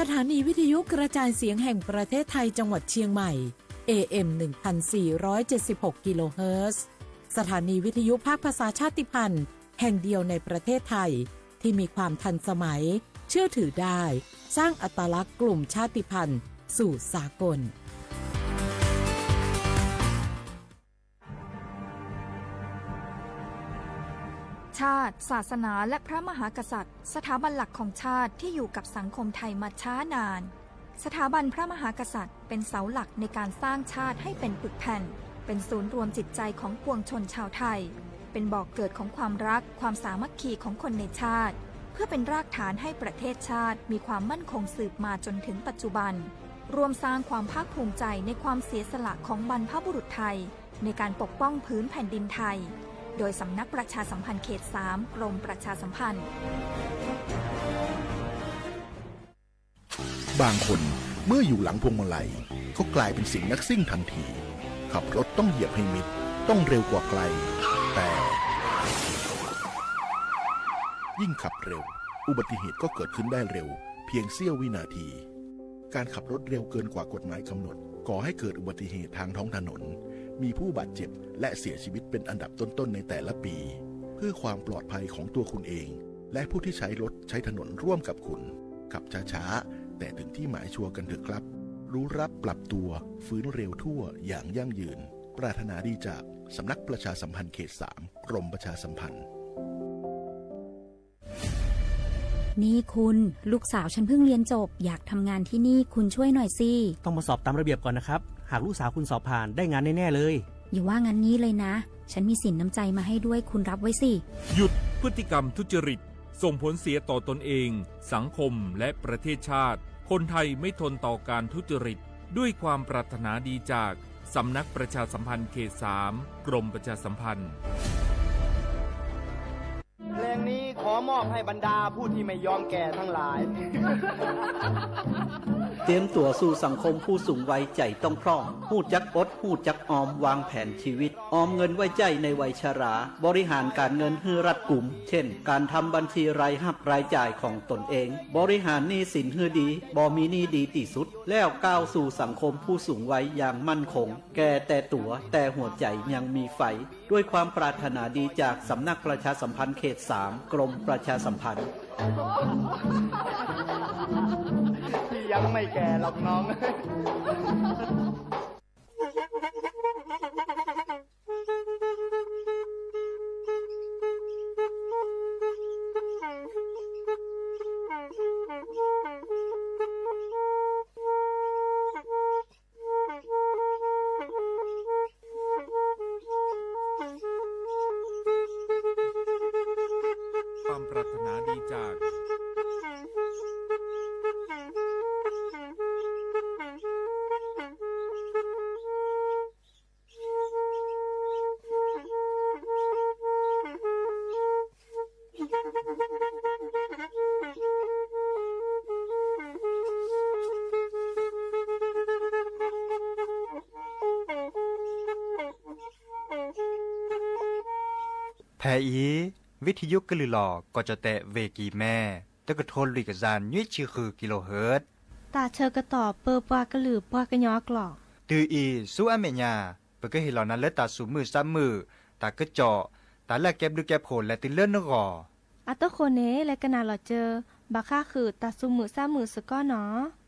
สถานีวิทยุกระจายเสียงแห่งประเทศไทยจังหวัดเชียงใหม่ เอ เอ็ม หนึ่งพันสี่ร้อยเจ็ดสิบหก กิโลเฮิรตซ์ สถานีวิทยุภาคภาษาชาติพันธุ์แห่งเดียวในประเทศไทย ที่มีความทันสมัย เชื่อถือได้ สร้างอัตลักษณ์กลุ่มชาติพันธุ์สู่สากล ชาติ ศาสนา และพระมหากษัตริย์ สถาบันหลักของชาติที่อยู่กับสังคมไทยมาช้านาน สถาบันพระมหากษัตริย์เป็นเสาหลักในการสร้างชาติให้เป็นปึกแผ่น เป็นศูนย์รวมจิตใจของปวงชนชาวไทย เป็นบ่อกเกิดของความรัก ความสามัคคีของคนในชาติ เพื่อเป็นรากฐานให้ประเทศชาติมีความมั่นคงสืบมาจนถึงปัจจุบัน ร่วมสร้างความภาคภูมิใจในความเสียสละของบรรพบุรุษไทย ในการปกป้องผืนแผ่นดินไทย โดยสำนักประชาสัมพันธ์เขต สาม กรมประชาสัมพันธ์ บางคนเมื่ออยู่หลังพวงมาลัยก็กลายเป็นเสียงนักซิ่งทันที ขับรถต้องเหยียบให้มิด ต้องเร็วกว่าใคร แต่ ยิ่งขับเร็ว อุบัติเหตุก็เกิดขึ้นได้เร็ว เพียงเสี้ยววินาที การขับรถเร็วเกินกว่ากฎหมายกำหนด ก่อให้เกิดอุบัติเหตุทางท้องถนน มีผู้บาดเจ็บและเสียชีวิตเป็นอันดับต้นๆในแต่ละปี เพื่อความปลอดภัยของตัวคุณเอง และผู้ที่ใช้รถใช้ถนนร่วมกับคุณ ขับช้าๆ แต่ถึงที่หมายชัวร์กันเถอะครับ รู้รักปรับตัว ฟื้นเร็วทั่วอย่างยั่งยืน ปรารถนาดีจากสำนักประชาสัมพันธ์เขต สาม กรมประชาสัมพันธ์ นี่คุณ ลูกสาวฉันเพิ่งเรียนจบ อยากทำงานที่นี่ คุณช่วยหน่อยสิ ต้องมาสอบตามระเบียบก่อนนะครับ หากลูกสาวคุณสอบผ่าน ได้งานแน่ๆเลย อย่าว่างั้นงี้เลยนะ ฉันมีสินน้ำใจมาให้ด้วย คุณรับไว้สิ หยุดพฤติกรรมทุจริต ส่งผลเสียต่อตนเอง สังคม และประเทศชาติ คนไทยไม่ทนต่อการทุจริต ด้วยความปรารถนาดีจาก สำนักประชาสัมพันธ์เขต สาม กรมประชาสัมพันธ์ เพลงนี้ขอมอบให้บรรดาผู้ที่ไม่ยอมแก่ทั้งหลาย เตรียมตัวสู่สังคมผู้สูงวัย ใจ๋ต้องพร้อม ฮู้จักอด ฮู้จักออม วางแผนชีวิต ออมเงินไว้ใจ๊ในวัยชรา บริหารการเงินหื้อรัดกุม เช่น การทำบัญชีรายฮับรายจ่ายของตนเอง บริหารหนี้สินหื้อดี บ่มีหนี้ดีตี้สุด แล้วก้าวสู่สังคมผู้สูงวัยอย่างมั่นคง แก่แต่ตั๋ว แต่หัวใจ๋ยังมีไฟ ด้วยความปรารถนาดีจากสำนักประชาสัมพันธ์เขต สาม กรมประชาสัมพันธ์ พี่ยังไม่แก่หรอกน้อง ความปรารถนาดีจาก ဖဲအံၤ ဝံထယုကလုာ်လီၤ ကီၢ်ကၠီၣ်တဲၣ် ဝ့ၢ်ကံၢ်မဲ တကထိလွံၢ်ကယၤနွံဆံဃုကံလိဟၢၣ် တၢ်ဆၢကတီၢ်ပၢပှၤကလုာ်ပှၤကညီအကျိာ် တုၤအံၤ ဆူအမဲာ်ညါ ပကဟ့ၣ်လီၤနၤလၢတၢ်သူၣ်မုာ်သးမုာ် တၢ်ကစီၣ် တၢ်လၢအကဲဘျုးကဲဖှိၣ်လဲၤတုၤလၢနဂီၢ် အဃိန့ၣ် လဲၤကနၣ်လီၤစၢၤ ဘၣ်ဃးဃုာ်တၢ်သူၣ်မုာ်သးမုာ်စ့ၢ်ကီးနီၤ.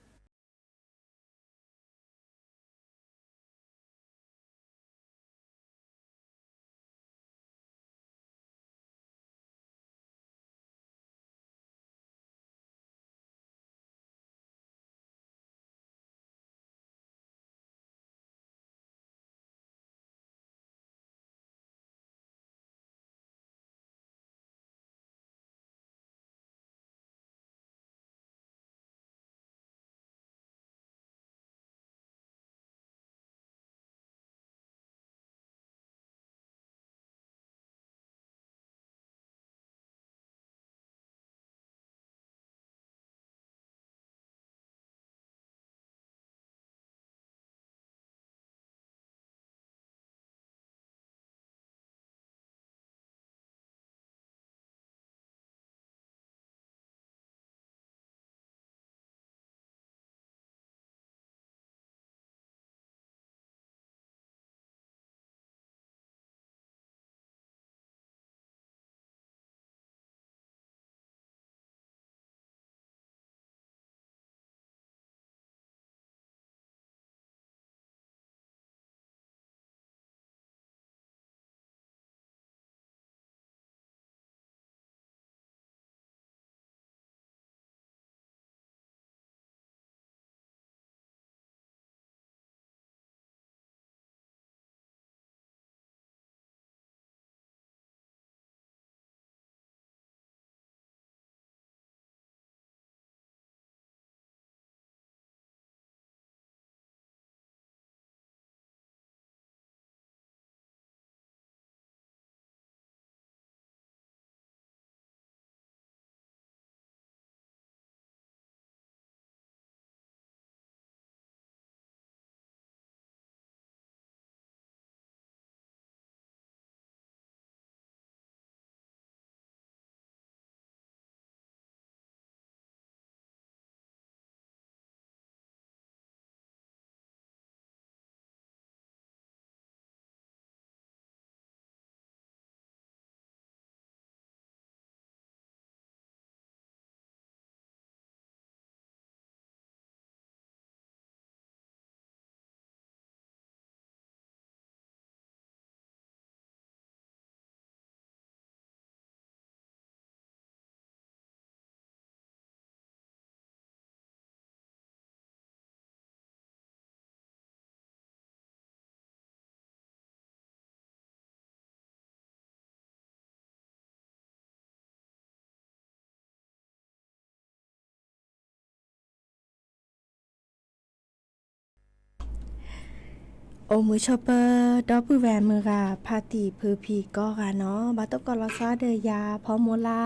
အိၣ်မုာ်ဆိးပၢၤ ဒီပုၢ်ဝဲၢ်မုၢ်ဂၤ ဖါတံၢ်ဖုဖံကိးဂၤနီၤ, ဘၣ်တဘျီကီးလီၤဆီဒၣ်ယၤ ဖီမူၤလါ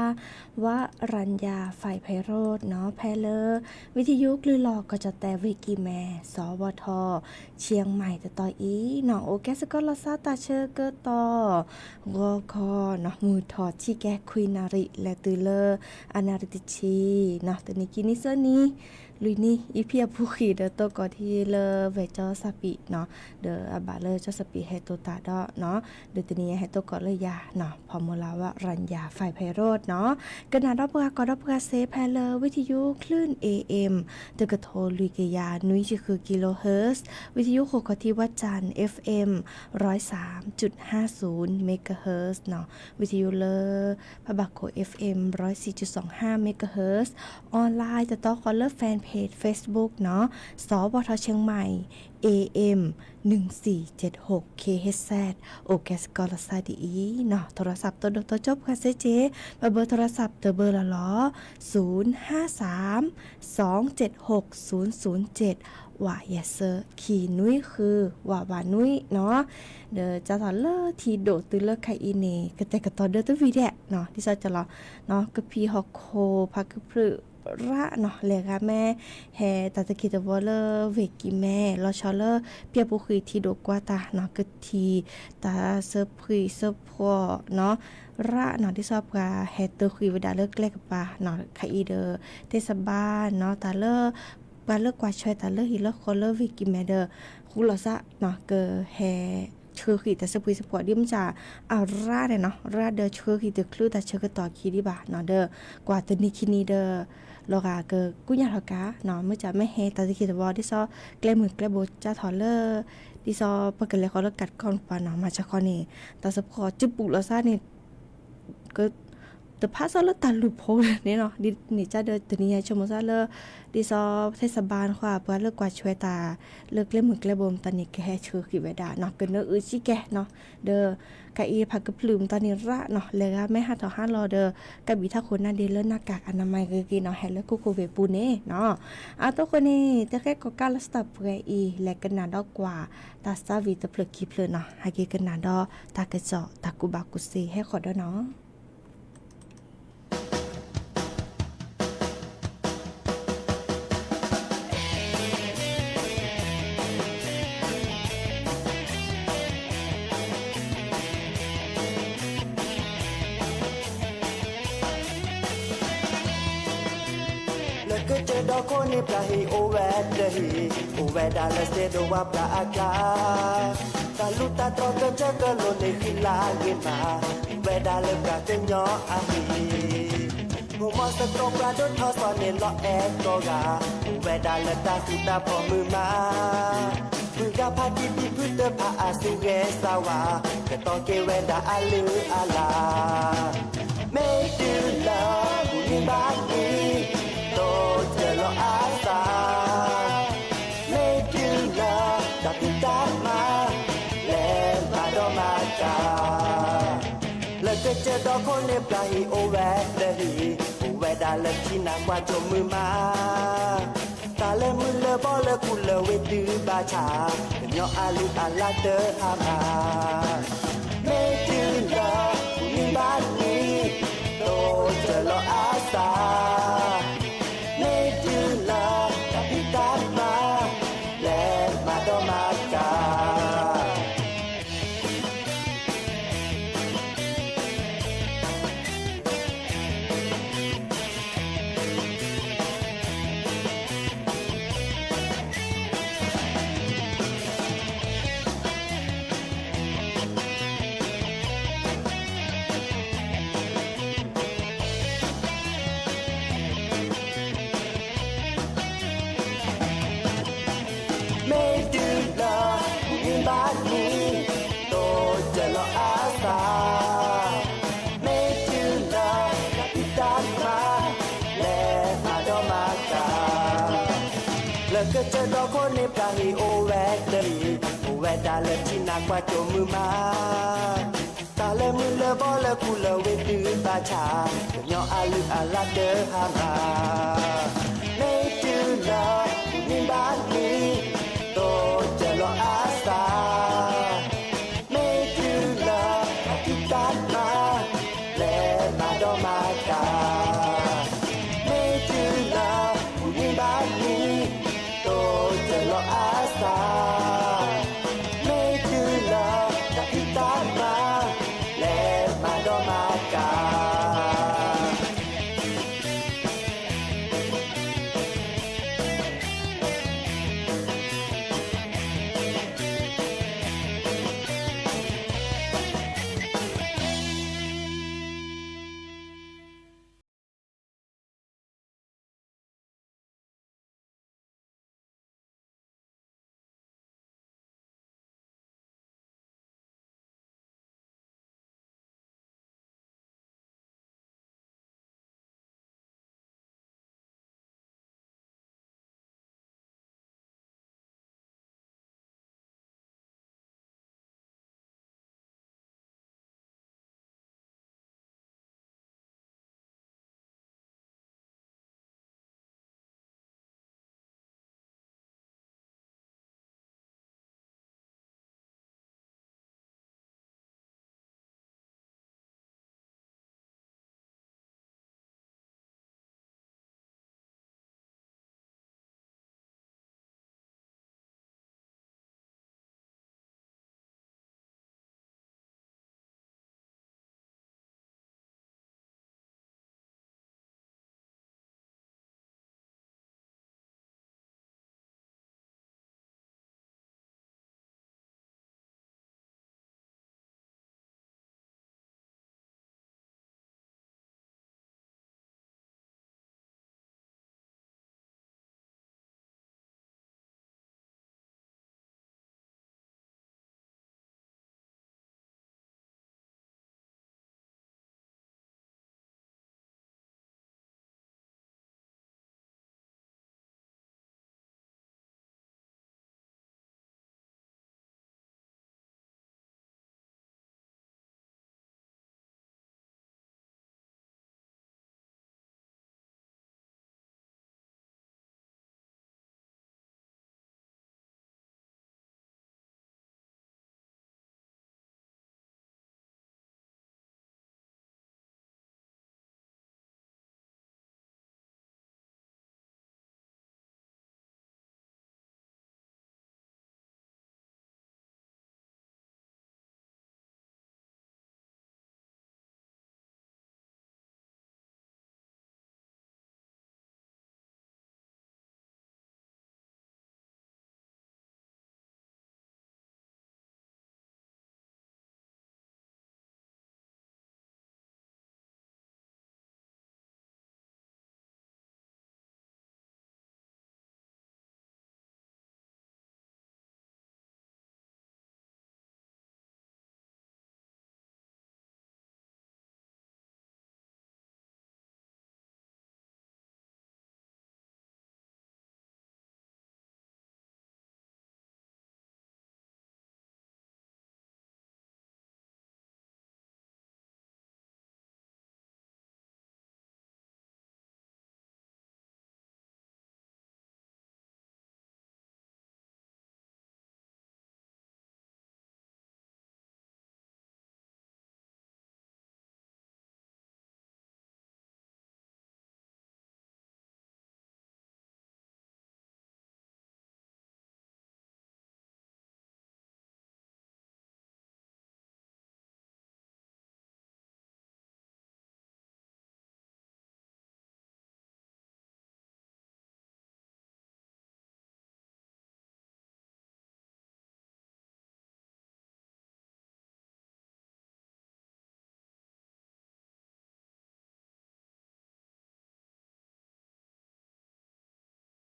ဝရၣ်ယၤ ဖဲးဖဲးရိးနီၤ, ဖဲလၢ ဝံထယိကလုၢ်လီၢ်ကီၢ်ကၠီၣ်တဲၣ် ဝ့ၢ်ကံၢ်မဲ စီၤဝီၤထီၣ် ဆံၣ်မဲၣ်တတီၤအံၤနီၤ, အိၣ်ကဲစ့ၢ်ကီးလီၤဆီတၢ်ဆၢကတီၢ် ဂီၤခီနီၤ, မုၢ်ထီၣ်ထံကဲခွံနၣ်ရံၣ် လဲၤတုၤလၢ အနၣ်ရံၣ်တဆံနီၤ, တနံၤခံနံၤသၢနံၤ လွံၢ်နံၤ အံၤဖံအပူၤဃံးဒီး သကိးထံလၢ ဝဲၢ်ကၠီစၢ်ပံးနီၤ, ဒီးအဘၣ်လၢကၠီစၢ်ပံးဟဲတိာ်တၢ်ဒီးနီၤ, ဒီးတနံၤအံၤဟဲသကိးလၢယၤနီၤ, ဖီမူၤလါ ဝရၣ်ယၤ ဖဲးဖဲးရိးနီၤ, ကနၣ်ဒီးပှၤ ကီၢ်ဒီးပှၤစ့ၢ် ဖဲလၢ ဝံထယိကလုၢ် เอเอ็ม တကထိလွံၢ်ကယၤနွံဆံဃု kilohertz, ဝံထယိဃိးခီၣ်ထံး ဝၣ်စၣ် เอฟเอ็ม ร้อยสามจุดห้าศูนย์ megahertz နီၤ, ဝံထယိလၢ ဖးဘၣ်ခိၣ် เอฟเอ็ม ร้อยสี่จุดสองห้า megahertz, online တတီဃီလၢ fanpage Facebook နီၤ, စီၤဝီၤထီၣ်ဆံၣ်မဲၣ် เอเอ็ม หนึ่งสี่เจ็ดหก เคเอชเซด အိၣ်ကဲစ့ၢ်ကီးလီၤဆီဒ်အံၤနီၤ, โทรศัพท์ တဒိၣ်တီကၠိပှၤစ့ၢ်ကီး ဘၣ်ဘၢ โทรศัพท์ တဘၢလီၤလီၤ, ศูนย์ห้าสาม สองเจ็ดหก ศูนย์ศูนย์เจ็ด ဝးယဲၢ်ဆၢ ခံနွံဃု ဝးဝးနွံနီၤ, ဒီးကၢ်ထီၣ်လၢထံဒိၣ်တုၤလၢခဲအံၤန့ၣ် ကတဲာ်ကတီၤဒၢတဝံၤဒဲးနီၤ, ဒ်သိးကလီၤ ကဖံးဟီၣ်ခိၣ် ဖးကဖျၢၣ်ရၣ်နီၤ, လဲၤဂၤမ့ၢ်ဟဲတၢ်သက့တဝီလၢ ဝ့ၢ်ကံၢ်မဲ လီၤဆီလၢ ဖံအပူၤဃံးထံဒိၣ်ကွၢ်တၢ်နီၤ, ကထံၣ်တၢ်ဆၢဖှံဆၢဖှီၣ်နီၤ, ရၣ်နီၤ, ဒ်သိးပှၤဟဲတ့ၢ်ဃံးဝဲဒၣ်လၢကျဲကပၤနီၤ, ခဲအံၤဒီး เทศบาลနီၤ, တၢ်လၢ ပှၤလၢကွၢ်ထွဲတၢ်လၢဟံၣ်လၢဃီလၢ ဝ့ၢ်ကံၢ်မဲ ဒီး ဃူလီၤသးနီၤ, ကဟဲဆှၢဃံးတၢ်ဆၢဖှံဆၢဖှီၣ် ဒ်မ့ၢ်စ့ၢ် အရၣ်န့ၣ်နီၤ, ရၣ်ဒီးဆှၢဃံးတချုးတၢ်ဆၢကတီၢ်ခံဒံးဘၣ်နီၤ, ဒီးကွၢ်တနံၤခံနံၤဒီး လီၤဂာ်ကကူၣ်ညါထီၣ်ကါနီၤ, မ့ၢ်စ့ၢ်မ့ၢ်ဟဲတၢ်သက့တဝီ ဒ်သိး ကျဲမုၢ်ကျဲဘိကၢ်ထီၣ်လၢ ဒ်သိးပကလဲၤဃီလၢကးတကီၢ်တပၤနီၤ, မၤစ့ၢ်ဃီန့ၣ် တၢ်ဆၢဖှံဆၢဖှီၣ် ကပူၤလီၤသးန့ၣ် က တဖးဆီလၢတၢ်လူၢ်ဖိန့ၣ်နီၤ, ဒ်န့ၣ်ကဒီး တနံၤအံၤဆိကမိၣ်သးလၢ ဒ်သိး เทศบาลဃီ ပှၤလၢကွၢ်ထွဲတၢ်လၢကျဲမုၢ်ကျဲဘိမတၤန့ၣ် ကဟဲဆှၢဃံးဝဲဒၣ်နီၤ, ကနၢအုၣ်စ့ၢ်ကီးနီၤ, ဒီး ခဲအံၤဖးကဖျၢၣ်မတၤန့ၣ်ရၣ်နီၤ, လဲၤဂၤမ့ၢ်ဟးထီၣ်ဟးလီၤဒီး ကဘံၣ်ထးခိၣ်နါဒ့လၢ หน้ากากอนามัย ဂ့ၤဂ့ၤနီၤ, ဟဲလၢခိခိၣ်ဝ့ၢ်ပူၤန့ၣ်နီၤ, အသိးဃိန့ၣ် တၢ်ဃဲကီၢ်ကးလီၤစတၢၢ်ပှဲၤအံၤ လဲၤကနၣ်ဒီးကွၢ် တၢ်သးဝံၣ်တဖျၢၣ်ခံဖျၢၣ်နီၤ, ဟဲက့ၤကနၣ်ဒီးတၢ်ကစီၣ်တၢ်ကူၣ်ဘၣ်ကူၣ်သ့ဟဲဃီၤဒီးနီၤ. လၢကစၢၢ်ဒီခိၣ်န့ၣ်ပျၢ်ဟံၣ်အိၣ်ဝဲတဟံၣ်, အိၣ်ဝဲဒၣ်လၢစဲးဒိၣ်ဝါပျၢ်အကျါ, တၢ်လူၢ်တၢ်တြီၤကစၢၢ်ကလိၤန့ၣ်ဃံလၤဂ့ၤမး, အိၣ်ဝဲဒၣ်လၢပှၤကညီအဟံၣ်, မိၢ်မီၢ်သကိးပှၤဒိၣ်ထီၣ်သီန့ၣ်လီၤအဲၣ်ကိးဂၤ, အိၣ်ဝဲဒၣ်လၢတၢ်ဃူတၢ်ဖိးမုာ်မး, မုၢ်ဂၤဖါတံၢ်ဖံဖုတဖၣ်အသူၣ်ဂဲၤသးဝါ, ကတီၤက့ၤဝဲဒၣ်အလုၢ်အလၢ် မ့ၢ်တုၤလၢ မုၢ်နံၤဘၣ်နံၤ တိစၢၤလီၤအသး, မ့ၢ်တုၤလၢ တၢ်ဖံးတၢ်မၤ လဲၤမၤဒီးမၤကၤ, လၢကစၢၢ်ဒီခိၣ်န့ၣ်ပျၢ်ဟံၣ်အိၣ်ဝဲတဟံၣ်, အိၣ်ဝဲဒၣ်လၢထံနါကွၢ်ကၠိမုၢ်မး တၢ်လၢမုၢ်လၢဘီလၢခူလၢဝ့ၢ်တုၤဘၣ်ဆၣ်, ကညီအလုၢ်အလၢ်တဟါမၢ်, မ့ၢ်တုၤလၢ မုၢ်နံၤဘၣ်နံၤ တိစၢၤလီၤအသး, မ့ၢ်တုၤလၢ တၢ်ဖံးတၢ်မၤ လဲၤမၤဒီးမၤကၤ မ့ၢ်တုၤလၢ မုၢ်နံၤဘၣ်နံၤ တိစၢၤလီၤအသး, မ့ၢ်တုၤလၢ တၢ်ဖံးတၢ်မၤ လဲၤမၤဒီးမၤကၤ, လၢကစၢၢ်ဒီခိၣ်န့ၣ်ပျၢ်ဟံၣ်အိၣ်ဝဲတဟံၣ်, အိၣ်ဝဲဒၣ်လၢထံနါကွၢ်ကၠိမုၢ်မး တၢ်လၢမုၢ်လၢဘီလၢခူလၢဝ့ၢ်တုၤဘၣ်ဆၣ်, ကညီအလုၢ်အလၢ်တဟါမၢ်, မ့ၢ်တုၤလၢ မုၢ်နံၤဘၣ်နံၤ တိစၢၤလီၤအသး,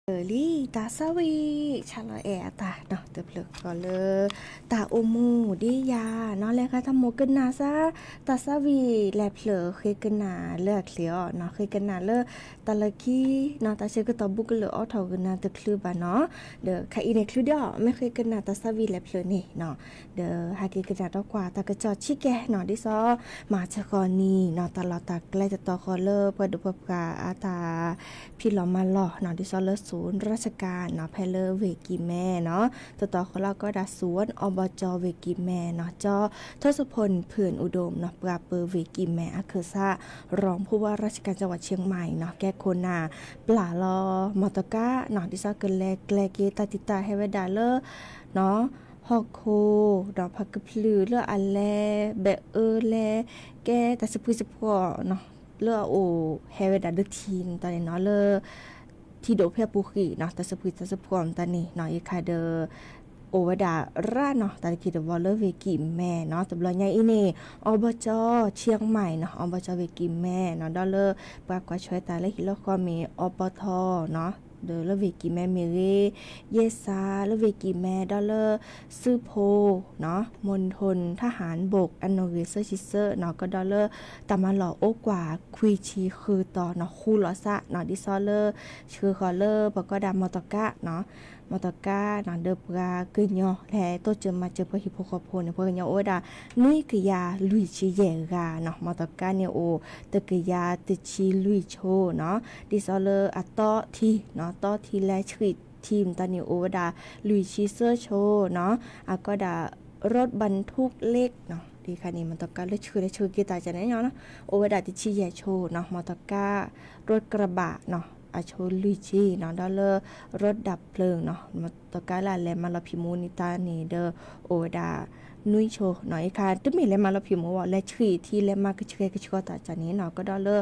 လံ တၢ်သးဝံၣ် ဆါလီၤအဲၣ်အတၢ်နီၤ တဖျၢၣ်ဃီလၢ တၢ်အိၣ်မူဒ်ယၤနီၤ လဲၤဃးတၢ်မိၣ်ကနၣ်စၢ် တၢ်သးဝံၣ်လဲၤဖျၢၣ်ဃ့ကနၣ်လၢအချ့အီၤနီၤ ဃ့ကနၣ်လၢ တၢ်လၢခံနီၤ တၢ်ဆၢကတီၢ်ဘူးကလၢာ်အိးထီၣ်ဂုာ်နၤတချုးဘၣ်နီၤ ဒီးခဲအံၤန့ၣ်ချုးဒံးအီၤ မ့ၢ်ဃ့ကနၣ်တၢ်သးဝံၣ်လဲၤဖျၢၣ်န့ၣ်နီၤ ဒီးဟဲက့ၤကနၣ်ဒီးကွၢ်တၢ်ကစီၣ်ဆံးကဲနီၤ ဒ်သိး မၤစၢၤဃီၤနံၤနီၤ တၢ်လီၢ်တၢ်ကျဲတတီၤဃီလၢပှၤဒိၣ်ပှၤပှၢ်အတၢ်ဖံးလီၤမၤလီၤနီၤ ဒ်သိးလၢ ศูนย์ราชการနီၤ ဖဲလၢဝ့ၢ်ကံၢ်မဲနီၤ တတီၤဃီလၢအကိးဝဲဒၣ် ศูนย์อบจ ဝ့ၢ်ကံၢ်မဲနီၤ ကၠီ ทศพล เผื่อนอุดมနီၤ ပှၤပၢဝ့ၢ်ကံၢ်မဲအခၢၣ်စး รองผู้ว่าราชการจังหวัดเชียงใหม่နီၤ ကဲခိၣ်နၢ် ပျၢ်လီၤမီၢ်တကါနီၤ ဒ်သိးကလဲၤကျဲၤက့ၤတၢ်တံာ်တာ်ဟဲဝဲဒၣ်လၢ နီၤ ဟီၣ်ခိၣ်ဒီးဖးကဖျၢၣ်လၢအလဲၤ ဘဲးအၢလဲၤ ကဲတၢ်သဖှံသဖှီၣ်နီၤ လၢအအိၣ်ဟဲဝဲဒၣ်လၢထံမတၤန့ၣ်နီၤ လၢ ထံဒိၣ်ဖဲအပူၤဃံနီၤ တၢ်သဖှံသဖှီၣ်မတၤန့ၣ်နီၤ ယခါဒီး အိၣ်ဝဲဒၣ်ရၣ်နီၤ တၢ်တက့ၢ်တဘီလၢဝ့ၢ်ကံၢ်မဲနီၤ တဘျီညါအံၤန့ၣ် อบจ เชียงใหม่နီၤ อบจ ဝ့ၢ်ကံၢ်မဲနီၤ ဒီးလၢ ပှၤကွၢ်ဆှဲတၢ်လၢဟံၣ်လၢဃီမ့ၢ် อปท နီၤ ဒီးလၢဝ့ၢ်ကံၢ်မဲမ့ၢ်ဂ့ၤ ယဲၢ်စးလၢဝ့ၢ်ကံၢ်မဲ ဒီးလၢ စုဖိနီၤ မณฑลทหารบก အနီၣ်ဂံၢ်သၢဆံသၢနီၤ ကဒီးလၢ တၢ်မၤလီၢ်အိၣ်ကွၢ်ခွံဆံဃုတီၤနီၤ ဃူလီၤစးနီၤ ဒ်သိးလၢ ဆှၢဃီၤလၢ ပှၤကိးဒၣ်မီၢ်တကါနီၤ မီၢ်တကါနီၤ ဒီးပှၤကညီလဲၤတိစၢၤမၤစၢၤပှၤဟံၣ်ဖိဃီဖိန့ၣ် ပှၤကညီအိၣ်ဝဲဒၣ် နွံကယၤလွံၢ်ဆံယဲၢ်ဂၤနီၤ မီၢ်တကါန့ၣ်အိၣ် တကယၤတဆံလွံၢ်ဆိနီၤ ဒ်သိးလၢအတီထံနီၤ တီထံလဲၤဆှံထံမတၤန့ၣ်အိၣ်ဝဲဒၣ် လွံၢ်ဆံသၢဆိနီၤ အကိးဒၣ် รถบรรทุกเล็กနီၤ ဒ်ခါန့ၣ် မီၢ်တကါလၢဆှၢလဲၤဆှၢက့ၤတၢ်ကန့ၣ်နီၤ အိၣ်ဝဲဒၣ်တဆံယဲၢ်ဆိနီၤ မီၢ်တကါ รถกระบะနီၤ အဆိလွံၢ်ဆံနီၤ ဒီးလၢ รถดับเพลิงနီၤ မီၢ်တကါလၢအလဲၤမၤလီၤဖံးမူန့ၢ်တၢ်န့ၣ်ဒီး အိၣ်ဝဲဒၣ် နွံဆိနီၤ ယခါ တမ့ၢ်လဲၤမၤလီၤဖံးမူဘၣ် လဲၤဆှံထံလဲၤမၤကဆှဲကဆှီတၢ်ကန့ၣ်နီၤ ကဒီးလၢ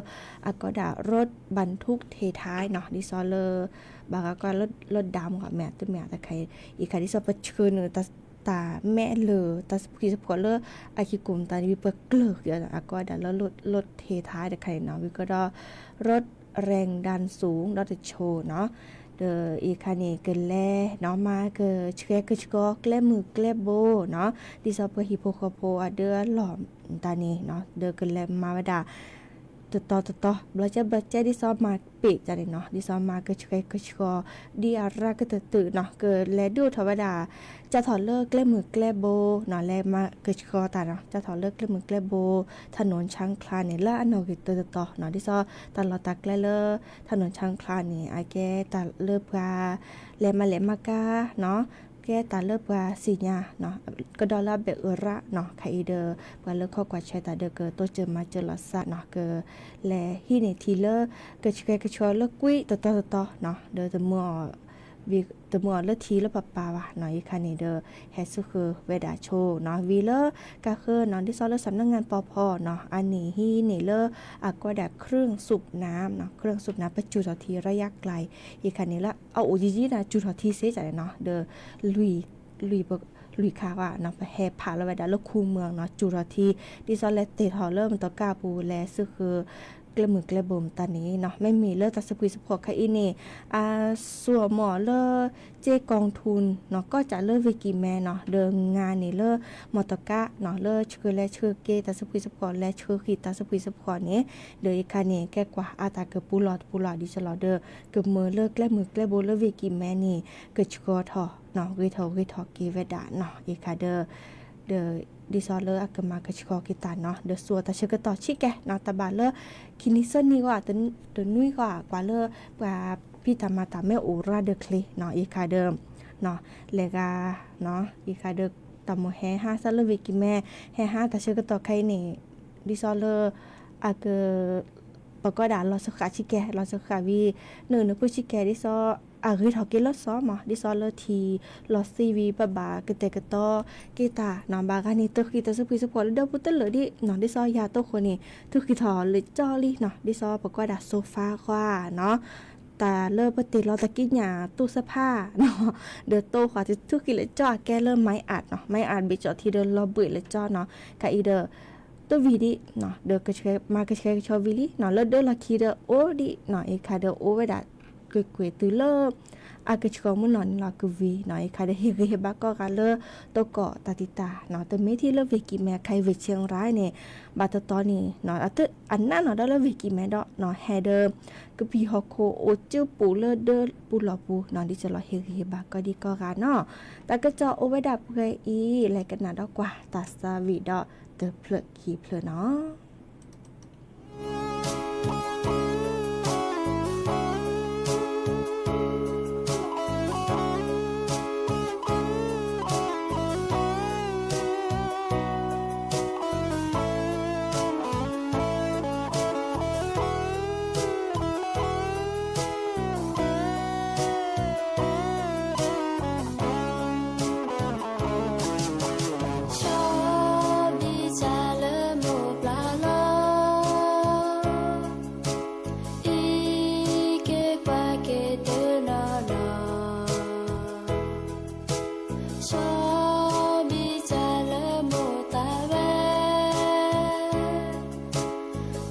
အကိးဒၣ် รถบรรทุกเทท้ายနီၤ ဒ်သိးလၢ ဘၣ်ဂၤကွၢ်လၢ လၢဒၣ်မ့ၢ်မ့ၢ်တမ့ၢ်တခါ ယခါဒ်သိးပဆှၢနုာ် တၢ်မဲာ်လၢာ် တၢ်သဖှံသဖှီၣ်လၢ အခံကိၣ်မတၤန့ၣ် ပကျၢၤက့ၤအကိးဒၣ်လၢ รถเทท้ายတခါန့ၣ်နီၤ ဝံၤကဒီး รถแรงดันสูงဒီးတဆိနီၤ ဒီးအံၤခါန့ၣ် ကလဲၤနီၤ မၤကဆှဲကဆှီကျဲမုၢ်ကျဲဘိနီၤ ဒ်သိးပှၤဟံၣ်ဖိဃီဖိအဒၢအလီၢ်မတၤန့ၣ်နီၤ ဒီးကလဲၤမၤဝဲဒၣ် တတီၤတတီၤ ဘျီကဲဘျီကဲ ဒ်သိးမၤပ့ၢ်တၢ်န့ၣ်နီၤ ဒ်သိးမၤကဆှဲကဆှီ ဒ်အရၣ်ကတၢၢ်တၢၢ်နီၤ ကလဲၤဒုးအိၣ်ထီၣ်ဝဲဒၣ် ကၢ်ထီၣ်လၢကျဲမုၢ်ကျဲဘိနီၤ လဲၤမၤကဆှီတၢ်နီၤ ကၢ်ထီၣ်လၢကျဲမုၢ်ကျဲဘိ ถนนช้างคลานန့ၣ် လၢအနီၣ်ဂံၢ်တၢတတီၤနီၤ ဒ်သိးတၢ်လီၢ်တၢ်ကျဲလၢ ถนนช้างคลานန့ၣ် အကဲတၢ်လၢပှၤ လဲၤမၤလဲၤမၤကၤနီၤ ကဲတၢ်လၢပှၤသ့ၣ်ညါနီၤ ကဒီးလၢအဘဲၣ်အၢရၣ်နီၤ ခါအံၤဒီး ပှၤလၢခိးကွၢ်ဆှဲတၢ်ဒီးကတိစၢၤမၤစၢၤလီၤသးနီၤ ကလဲၤဟံးန့ၢ်ထံလၢ ကဆှဲကဆှီလၢကွံတတီၤတတီၤနီၤ ဒီးတမၢအီၤ တမၢအီၤလၢထံလၢပပာ်ဘၣ်နီၤ ယခါန့ၣ်ဒီး ဟဲဆူဃုာ်ဝဲဒၣ်ဆိနီၤ ဝံၤလၢ ကးဃၢနီၤ ဒ်သိးလၢ สำนักงาน ปภ နီၤ အန့ၣ်ဟံးန့ၢ်လၢ အကိးဒၣ် เครื่องสูบน้ำနီၤ เครื่องสูบน้ำ ပစူၢ်ထီၣ်ထံရၣ်ယါကျါအံၤ ယခါန့ၣ်လၢ အအိၣ်ယံာ်ယံာ်န့ၣ် စူၢ်ထီၣ်ထံစ့ၢ်ကီးန့ၣ်နီၤ ဒီး လွံၢ် လွံၢ်ခါဘၣ်နီၤ ပဟဲဖးလီၤဝဲဒၣ်လၢခူမၢၢ်နီၤ စူၢ်ထီၣ်ထံ ဒ်သိးလဲၤတ့ၢ်ထီၣ်လၢမတီၤကါပူၤ လဲၤဆူဃုာ် ကျဲမုၢ်ကျဲဘိမတၤန့ၣ်နီၤ မ့မ့ၢ်လၢတၢ်သဖှံသဖှီၣ်ခါအံၤန့ၣ် အစိာ်မီၢ်လၢ စ့ကီၢ်ထူၣ်နီၤ ကီၢ်ကးလၢဝ့ၢ်ကံၢ်မဲနီၤ ဒီးငါန့ၣ်လၢ မတီၤကါနီၤ လၢဆှၢလဲၤဆှၢက့ၤတၢ်သဖှံသဖှီၣ် လဲၤဆှၢဃံတၢ်သဖှံသဖှီၣ်န့ၣ် ဒီးယခါန့ၣ် ကဲကွၢ်အါတၢ်ကပူၤလီၢ်တပူၤလီၢ်ဒ်သိးလီၤဒီး ကမၢလၢကျဲမုၢ်ကျဲဘိလၢဝ့ၢ်ကံၢ်မဲန့ၣ် ကဆှီထီၣ်နီၤ ဂ့ၤထီၣ်ဂ့ၤထီၣ်က့ၤဝဲဒၣ်နီၤ ယခါဒီး ဒီး ဒ်သိးလၢအကမၤကဆှီက့ၤတၢ်နီၤ ဒီးစိာ်တၢ်ဆၢကတီၢ်ဆံးကဲနီၤ တၢ်ဘၣ်လၢ ခံနံၤသၢနံၤဂီၢ် တနွံဂီၢ် ကွၢ်လၢ ပှၤဖံးတၢ်မၤတၢ်မ့ၢ်အိၣ်ရၣ်ဒီးချ့နီၤ ယခါဒီး လဲၤဂၤ ယခါဒီး တၢ်မိၣ်ဟဲဟါသၢလၢဝ့ၢ်ကံၢ်မဲ ဟဲဟါတၢ်ဆၢကတီၢ်ခဲအံၤန့ၣ် ဒ်သိးလၢ အက ပကိးဒၣ်လီၤစၢဃာ်ဆံးကဲ လီၤစၢဃာ်ဝံၤ နုာ်နုာ်ဖိဆံးကဲ ဒ်သိး အဂ့ၤထီၣ်က့ၤလၢစီၤမး ဒ်သိးလၢထံလီၤသံဝံၤ ပဘၣ်ကတဲာ်ကတီၤက့ၤတၢ်နီၤ ဘၣ်ဂၤန့ၣ် တဃံၢ်တၢ်သဖှံသဖှီၣ်လၢဒၢပူၤတလၢာ်ဒံးနီၤ ဒ်သိးယၤတိခိၣ်န့ၣ် တဃံၢ်ထီၣ်လၢကၠီလံနီၤ ဒ်သိးပကိးဒၣ် sofa ဃီနီၤ တၢ်လၢပတ့ၢ်လီၤသးကံးညာ် ตู้เสื้อผ้าနီၤ ဒီးတိဃီၤတထူၣ်ဃံးလၢကၠီအကဲလၢ ไม้อัดနီၤ ไม้อัด ဘ့ၣ်ကၠီၣ်ထံဒီးလီၤဘှံးလၢကၠီနီၤ ခါအံၤဒီး တဝံၤဒံးနီၤ ဒီးကဆှဲ မၤကဆှဲကဆှီဝံၤလံနီၤ လၢဒၢလီၢ်ခံဒီးအိၣ်ဒံးနီၤ အံၤခါဒီးအိၣ်ဝဲဒၣ် ကွ့ၢ်ကွ့ၢ်တုၤလၢ အကဆှီမုၢ်နီၤန့ၣ်လီၤ ကဝံၤနီၤ အံၤခါဒီးဟ့ၣ်ဂံၢ်ဟ့ၣ်ဘါကိးဂၤလၢ တကိးတၢ်တံာ်တာ်နီၤ တမ့ၢ်ထဲလၢဝ့ၢ်ကံၢ်မဲ ခါအံၤဝ့ၢ်ဆ့ၣ်ရၣ်န့ၣ် ဘၣ်တတီန့ၣ် အနးနီၤဒီးလၢဝ့ၢ်ကံၢ်မဲဒီးနီၤ ဟဲဒီး ကပံာ်ဟီၣ်ခိၣ်အိၣ်ကၠူပူၤလၢဒၢပူၤလီၢ်ပူၤနီၤ ဒ်သိးလီၤဟ့ၣ်ဂံၢ်ဟ့ၣ်ဘါကိးဒံကိးဂၤနီၤ တၢ်ကစီၣ်အိၣ်ဝဲဒၣ်ပှဲၤအံၤ လဲၤကနၣ်ဒီးကွၢ်တၢ်သးဝံၣ်ဒီးတဖျၢၣ်ခံဖျၢၣ်နီၤ. ဆီဘံၣ်စၢ်လၢမိၢ်ပျၢ်လီၤ, အံးက့ၤကွၢ်က့ၤတနီၤနီၤ, ဆီဘံၣ်စၢ်လၢမိၢ်သးဝဲ,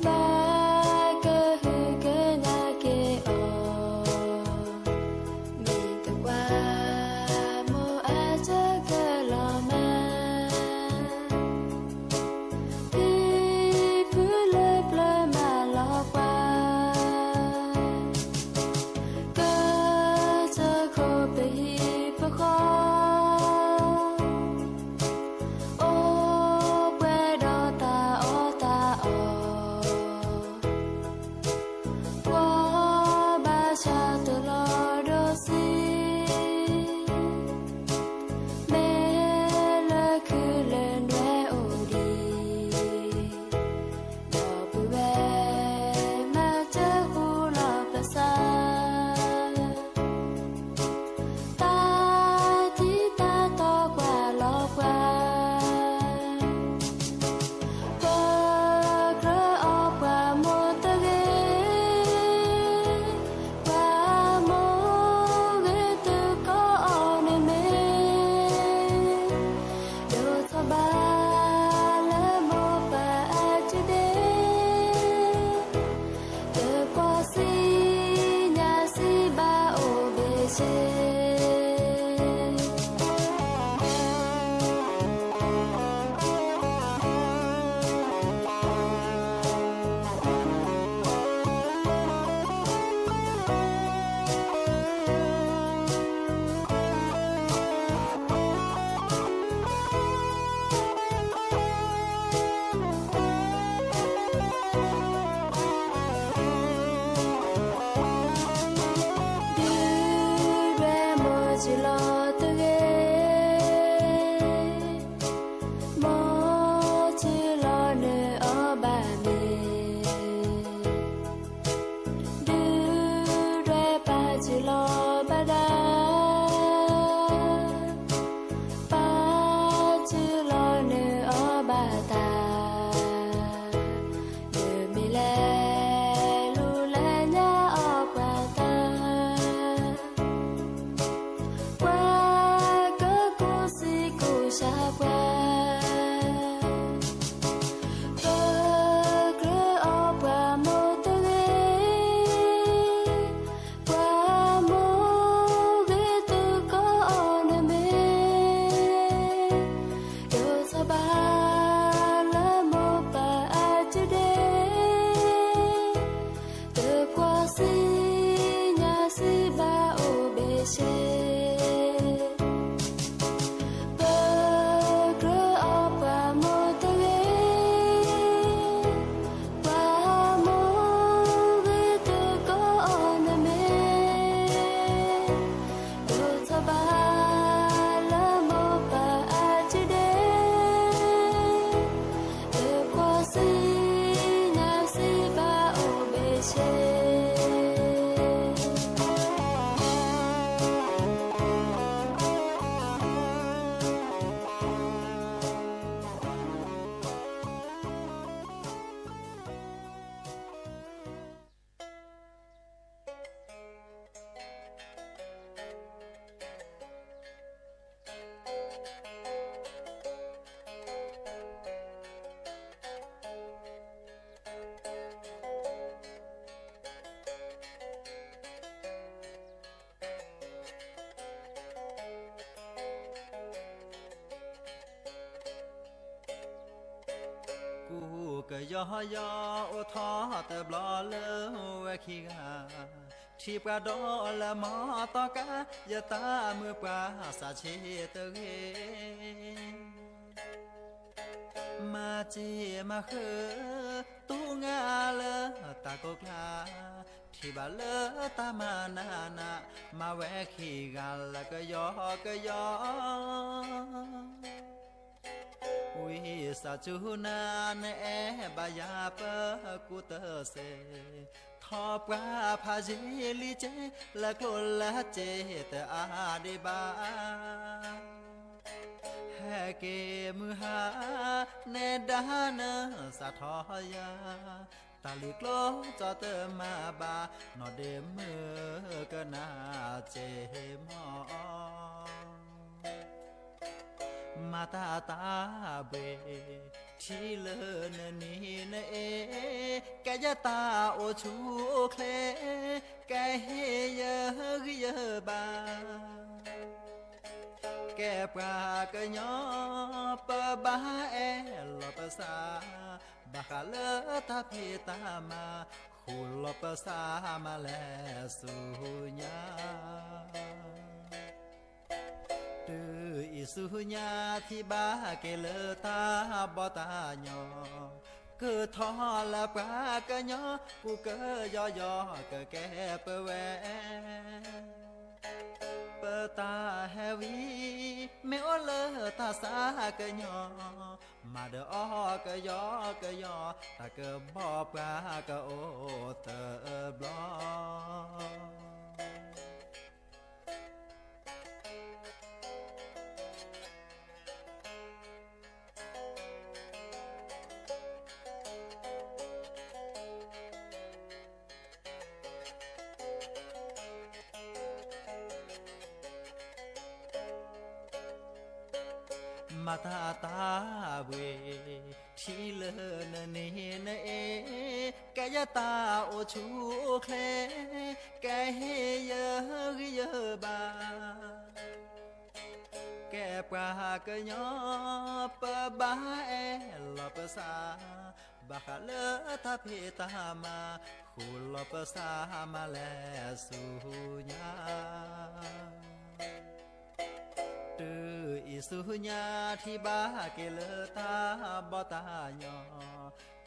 ဘၣ်ကဟုကနၣ်က့ၤအီၤ, မ့ၢ်တကွၢ် မိၢ်အစၢကလီၤမၢ်, ဖံဖုလၢပျၢၤမၤလီၤပှၤ, ကစၢၢ်ခိၣ်ပဟံၣ်ပဃီ, အိၣ်ပှဲၤဒီးတၢ်အီၣ်တၢ်အီ, ကွၢ်ဘၣ်ဆၣ်တလီၤဒိးဆံး, မ့ၢ်လၢခုလၢနွဲအိၣ်ဒံး, ဒီပုၢ်ဝဲၢ်မၤစၢဃူလီၤပသး, တၢ်တံၤတၢ်တီကွၢ်လီၤပှၤ, ပကြၢးအီၣ်ပှၤမိၢ်တဂ့ၤ, ပှၤမိၢ်ဂ့ၤတကိးအီၤန့ၣ်မ့ၢ်, ဒိၣ်ထီၣ်ဘၣ်လၢမိၢ်ပၢ်အစုဒ့, တပှီၢ်ဆံညါစံးဘၣ်အိၣ်ဘ့ၣ်ဆ့ ဒုၣ်ဒွဲၣ်မိၢ်ဆံးလီၤတဂ့ၤ, မိၢ်ဆံးလီၤနုာ်အီၤဘၣ်မ့ၢ်, ဒုၣ်ဒွဲၣ်ပၢ်ဆံးလီၤဘၣ်ဒၣ်, ပၢ်ဆံးလီၤနုာ်အီၤဘၣ်တၢ်, နမ့ၢ်လဲၤလူၤလဲၤညါအီၣ်ပှၤတၢ်, ပှၤကကူစံကူစှၤပှၤ, ပကြၢးအီၣ်ပှၤမိၢ်တဂ့ၤ, ပှၤမိၢ်ဂ့ၤတကိးအီၤန့ၣ်မ့ၢ်, ဒိၣ်ထီၣ်ဘၣ်လၢမိၢ်ပၢ်အစုဒ့, တပှီၢ်ဆံညါစံးဘၣ်အိၣ်ဘ့ၣ်ဆ့ ပကြၢးအီၣ်ပှၤမိၢ်တဂ့ၤ, ပှၤမိၢ်ဂ့ၤတကိးအီၤန့ၣ်မ့ၢ်, ဒိၣ်ထီၣ်ဘၣ်လၢမိၢ်ပၢ်အစုဒ့, တပှီၢ်ဆံညါစံးဘၣ်အိၣ်ဘ့ၣ်ဆ့. ကယီကယီအိၣ်ထီၣ်တဘျီလၢဝဲခံဂၤ, ထံၣ်ပှၤဒီးလၢမီၢ်သီကါ, ယတၢ်မုၢ်ပှၢ်စးဆံးတဂ့ၤ. မၤစ့မၤဃုာ် တူၢ်ငါလၢတၢ်ကိးကျါ, ထံၣ်ဘၣ်လၢတၢ်မၤနးနး, မၤဝဲခံဂၤလၢကယီကယီ. ဝံသးစူၤနၤ နအဲၣ်ဘၣ်ယၤပကူတစဲး, ထီၣ်ပှၤဖးယံာ်လံစ့ လၢကျိၣ်လၢစ့တအါဒံးဘၣ်. ဟဲက့ၤမုၢ်ဟါ နဲဒၣ်နစးထီၣ်ယၤ, တၢ်လံၤကျိၣ်ကၠီတမၤဘၣ်, နီၢ်ဒ့မုၣ်ကနၣ်စ့မီၢ်. မၤတၢ်တၢ်ဘှ့ၣ် ထံၣ်လၢနနံၤနအ့, ကဲယတၢ်အိၣ်ဆူၣ်အိၣ်ချ့, ကဟ့ၣ်ယဂံၢ်ယဘါ, ကဲပှၤကညီ ပဘၣ်အဲၣ်လီၤပသး, ဘၣ်ဃးလၢတၢ်ဖံးတၢ်မၤ, ဃူလီၤပသးမၤလဲၤဆူညါ. တုၤအံၤဆူညါ ထံၣ်ဘၣ်က့ၤလၢတၢ်ဘီၣ်တၢ်ညီ, ကထီၣ်လၢပှၤကညီ ပူၤကယီယီ ကကဲပဝဲ, ပတၢ်ဟဲဝံ မ့ၢ်အိၣ်လၢတၢ်သးကညီၤ, မၤဒီးအီၣ်ကယီကယီ, တၢ်ကဘီၣ်ပှၤကအိၣ်တဘျီ. မၤတၢ်တၢ်ဘှ့ၣ် ထံၣ်လၢနနံၤနအ့, ကဲယတၢ်အိၣ်ဆူၣ်အိၣ်ချ့, ကဟ့ၣ်ယဂံၢ်ယဘါ, ကဲပှၤကညီ ပဘၣ်အဲၣ်လီၤပသး, ဘၣ်ဃးလၢတၢ်ဖံးတၢ်မၤ, ဃူလီၤပသးမၤလဲၤဆူညါ. တုၤအံၤဆူညါ ထံၣ်ဘၣ်က့ၤလၢတၢ်ဘီၣ်တၢ်ညီ,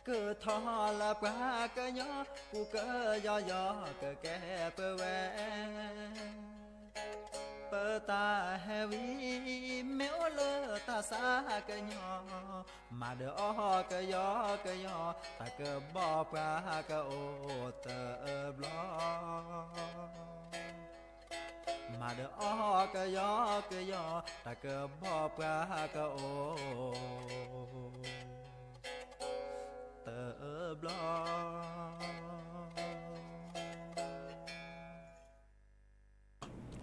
ကထီၣ်လၢပှၤကညီ ပူၤကယီယီ ကကဲပဝဲ, ပတၢ်ဟဲဝံ မ့ၢ်အိၣ်လၢတၢ်သးကညီၤ, မၤဒီးအီၣ်ကယီကယီ, တၢ်ကဘီၣ်ပှၤကအိၣ်တဘျီ. မၤဒီးအီၣ်ကယီကယီ, တၢ်ကဘီၣ်ပှၤကအိၣ်တဘျီ.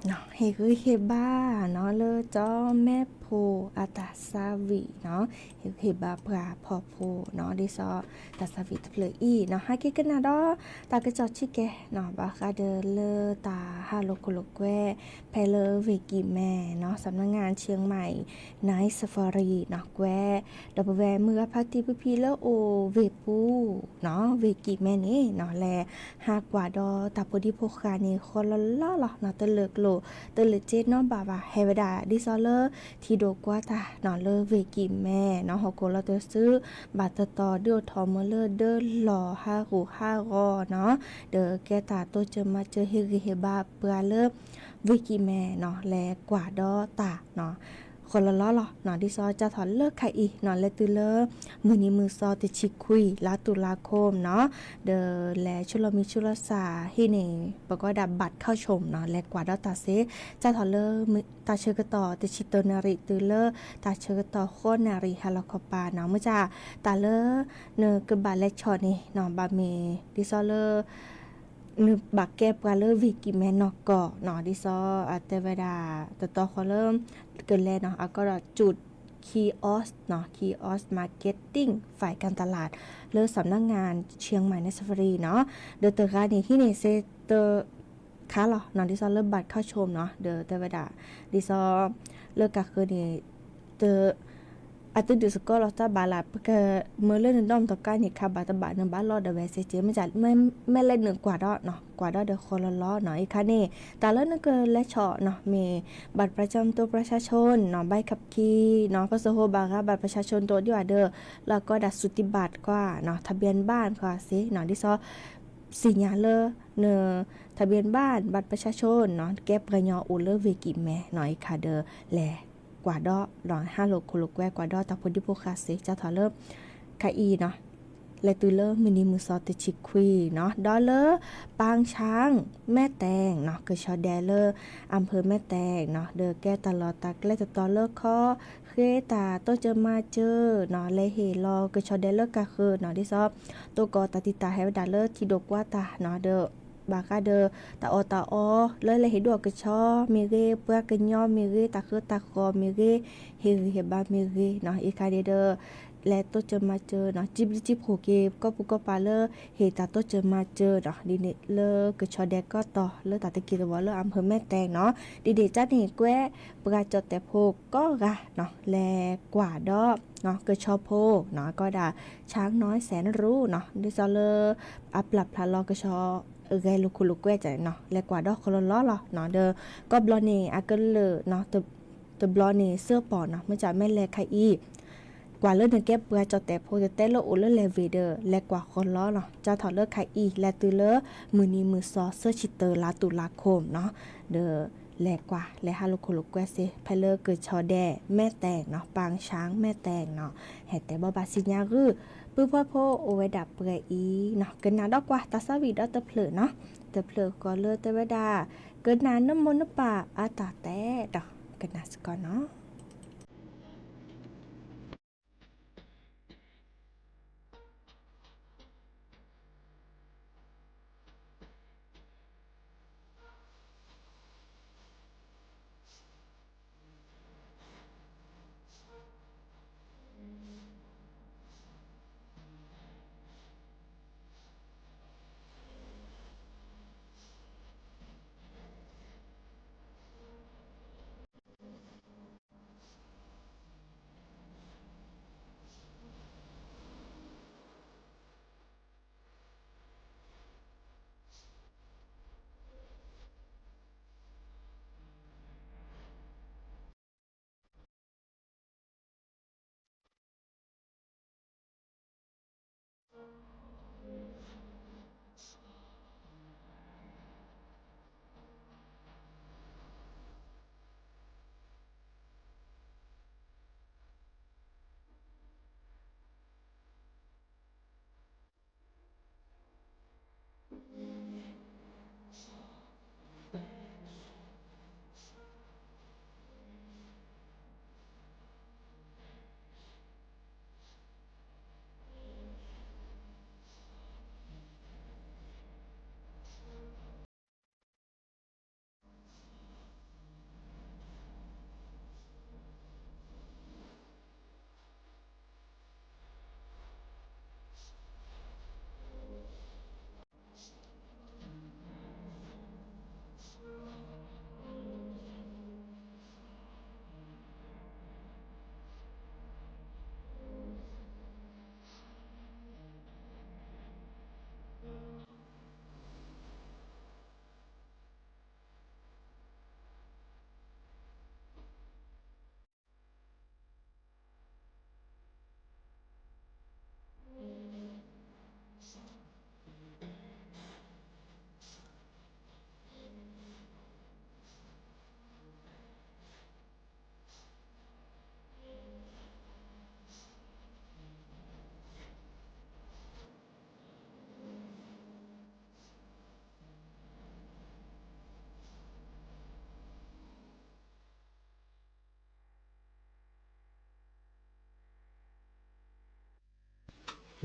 ဟ့ၣ်ဂံၢ်ဟ့ၣ်ဘါနီၤ လၢကၠီမဲဖိအတၢ်သးဝံၣ်နီၤ, ဟ့ၣ်ဂံၢ်ဟ့ၣ်ဘါပှၤဖီဖိနီၤ, ဒ်သိးတၢ်သးဝံၣ်တဖျၢၣ်အံၤနီၤ ဟဲက့ၤကနၣ်ဒီး တၢ်ကစီၣ်ဆံးကဲနီၤ ဘၣ်ဃးဒီးလၢတၢ်ဟးလိာ်ခိၣ်လိာ်ကွဲ ဖဲလၢဝ့ၢ်ကံၣ်မဲနီၤ သၣ်မနါငါဆံမါအံၤ Night Safari နီၤ ကွဲး ဒီးပဝဲမုၢ်ဂၤဖါတံၢ်ဖံဖံလၢအိၣ်ဝ့ၢ်ပူၤနီၤ ဝ့ၢ်ကံၣ်မဲန့ၣ်နီၤ လဲၤဟးကွၢ်ဒီးတၢ်ဖိဒံဖိဃာ်န့ၣ် ဃီလီၤလီၤလီၤနီၤ တလၢာ်ကျိၣ် တလၢာ်စ့နီတဘ့ၣ်ဘၣ် ဟဲဝဲဒၣ် ဒ်သိးလၢထံဒိၣ်ကွၢ်တၢ်နီၤ လၢဝ့ၢ်ကံၣ်မဲနီၤ ဟီၣ်ခိၣ်လီၤတစု ဘၣ်တတီၤဒုးအိၣ်ထီၣ်မုၢ်လၢဒၢလီၤဟးဂူာ်ဟးဂီၤနီၤ ဒီးကဲတၢ်တိစၢၤမၤစၢၤဟ့ၣ်ဂံၢ်ဟ့ၣ်ဘါပှၤလၢ ဝ့ၢ်ကံၣ်မဲနီၤ လဲၤကွၢ်ဒီးတၢ်နီၤ ဃီလီၤလီၤလီၤနီၤ ဒ်သိးကၢ်ထီၣ်လၢခါအံၤနီၤ လဲၤတုၤလၢ မုၢ်နံၤမုၢ်သီတဆံခွံ လါတူၤလါခိၣ်နီၤ ဒီးလဲၤဆူလီၤမံၤဆူလီၤစၢ်ဟံၣ်န့ၣ် ပကိးဝဲဒၣ် บัตรเข้าชม နီၤ လဲၤကွၢ်ဒီးတၢ်စ့ ကၢ်ထီၣ်လၢ တၢ်ဆၢကတီၢ်တဆံတၢနၣ်ရံၣ် တုၤလၢတၢ်ဆၢကတီၢ်ဃိးနၣ်ရံၣ် ဟါလီၤခီပၤနီၤ မ့ၢ်ကၢ် တၢ်လၢ နကဘၣ်လဲၤဆီၣ်န့ၣ်နီၤ ဘၣ်မ့ၢ် ဒ်သိးလၢ နဘၣ်ကဲပှၤလၢဝ့ၢ်ကံၣ်မဲနီၢ်ကီၢ်နီၤ ဒ်သိးအတဲဝဲဒၣ် တတီၤဃီလၢ ကလဲၤနီၤ အကီဒီး จุด kiosk နီၤ kiosk marketing ฝ่ายการตลาด လၢ สำนักงานเชียงใหม่ Night Safari နီၤ ဒီးတဂၤန့ၣ် ဟံးန့ၢ်စ့တ ခါလီၤနီၤ ဒ်သိးလၢ บัตรเข้าชม နီၤ ဒီးတဲဝဲဒၣ် ဒ်သိး လၢကးဃၢၤန့ၣ် တ အသုဒုးသကိးလီၤတၢ်ဘၣ်လၢ် ပကမၢလၢနဒီမတၤကါန့ၣ် ခးဘၣ်တဘၣ် နဘၣ်လီၢ်ဒီးဝဲစ့ၢ်ကီး မ့ၢ်မ့ၢ်လဲၤနုာ်ကွၢ်ဒီးနီၤ ကွၢ်ဒီးဒီးဃီလီၤလီၤနီၤ အံၤခါန့ၣ် တၢ်လၢနကလဲၤဆီၣ်နီၤ မ့ၢ် บัตรประจำตัวประชาชนနီၤ ใบขับขี่နီၤ ပစိဟိဘၣ်ဂၤ บัตรประชาชน တအိၣ်ဒံးဘၣ်ဒီး လၢအကီဒၣ် สูติบัตร ကွၢ်နီၤ ทะเบียนบ้าน ကွၢ်စ့နီၤ ဒ်သိး သ့ၣ်ညါလၢ န ทะเบียนบ้าน บัตรประชาชนနီၤ ကဲပှၤကညီအိၣ်လၢဝ့ၢ်ကံၢ်မဲနီၤ အံၤခါဒီး လဲၤကွၢ်ဒီး ဟးလိာ်ခိၣ်လိာ်ကွဲကွၢ်ဒီးတၢ်ဖိဒံဖိဃာ်စ့ ကၢ်ထီၣ်လၢ ခါအံၤနီၤ လဲၤတုၤလၢမုၢ်နံၤမုၢ်သီတဆံခွံနီၤ ဒီးလၢ ပၢင်ဆၣ် မဲၢ်တဲၣ်နီၤ ကဆီၣ်ဒဲးလၢ อำเภอแม่แตงနီၤ ဒီးကဲတၢ်လီၢ်တၢ်ကျဲတတီၤလၢခီ ဃ့တၢ်တိစၢၤမၤစၢၤနီၤ လဲၤဟ့ၣ်လီၤကဆီၣ်ဒဲးလၢကါဃၢၤနီၤ ဒ်သိး တိၢ်ကီၢ်တၢ်တံာ်တာ်ဟဲဝဲဒၣ်လၢထံဒိၣ်ကွၢ်တၢ်နီၤ ဒီး ဘၣ်ဃးဒီး တၢ်အီၣ်တၢ်အီ လၢလဲၤဟ့ၣ်ဒိၣ်ကဆီမ့ၢ်ဂ့ၤ ပှၤကညီမ့ၢ်ဂ့ၤ တၢ်ဃၢတၢ်ဃီၤမ့ၢ်ဂ့ၤ ဟ့ၣ်ဂံၢ်ဟ့ၣ်ဘါမ့ၢ်ဂ့ၤနီၤ အံၤခါန့ၣ်ဒီး လဲၤတိစၢၤမၤစၢၤနီၤ စံးဘျုးစံးဖှိၣ်က့ၤ ကီၢ်ပူၤကီၢ်ပၤလၢ ဟ့ၣ်တၢ်တိစၢၤမၤစၢၤနီၤ ဒ်န့ၣ်လၢကဆီၣ်ဒဲးကီၢ်တီၤ လၢတၢ်တက့ၢ်တဝီလၢ อำเภอแม่แตงနီၤ ဒ်န့ၣ်ကၢ်န့ၣ်ကွဲ ပှၤကၠီၣ်တဲာ်ဖိကိးဂၤနီၤ လဲၤကွၢ်ဒီး ကဆီဖိနီၤ ကီးဒၣ် ช้างน้อยแสนรู้နီၤ ဒ်သိးလၢ အပျၢ်ဖျါလီၤကဆီ ဂဲၤလိာ်ခိၣ်လိာ်ကွဲကၢ်န့ၣ်နီၤ လဲၤကွၢ်ဒီးဃီလီၤလီၤလီၤနီၤ ဒီး ကီၢ်ဘျီန့ၣ် အကလုာ်နီၤ တဘျီန့ၣ် စၢပီၣ်နီၤ မ့ၢ်ကၢ်မ့ၢ်လဲၤခါအံၤ ကွၢ်လၢနကဲပှၤကၠီၣ်တဲာ်ဖိ တတဲလၢအိၣ်လၢလဲၤဝ့ၢ်ဒီး လဲၤကွၢ်ဃီလီၤနီၤ ကၢ်ထီၣ်လၢခါအံၤ လဲၤတုၤလၢ မုၢ်နံၤမုၢ်သီ သၢဆံတၢ လါတူၤလါခိၣ်နီၤ ဒီး လဲၤကွၢ် လဲၤဟးလိာ်ခိၣ်လိာ်ကွဲစ့ ဖဲလၢကဆီၣ်ဒဲး မဲၢ်တဲၣ်နီၤ ပၢင်ဆၣ် မဲၢ်တဲၣ်နီၤ ဟဲတဲဘီဘၣ်စံညါဂုၢ် ပုၢ်ဖိဖိအိၣ်ဝဲဒၣ်ပှဲၤအံၤနီၤ ကနၣ်ဒီးကွၢ် တၢ်သးဝံၣ်ဒီးတဖျၢၣ်နီၤ တဖျၢၣ်ဃီလၢတဲဝဲဒၣ် ကနၣ်နမိၢ်နပၢ်အတၢ်တဲဒီး ကနၣ်စ့ၢ်ကီးနီၤ.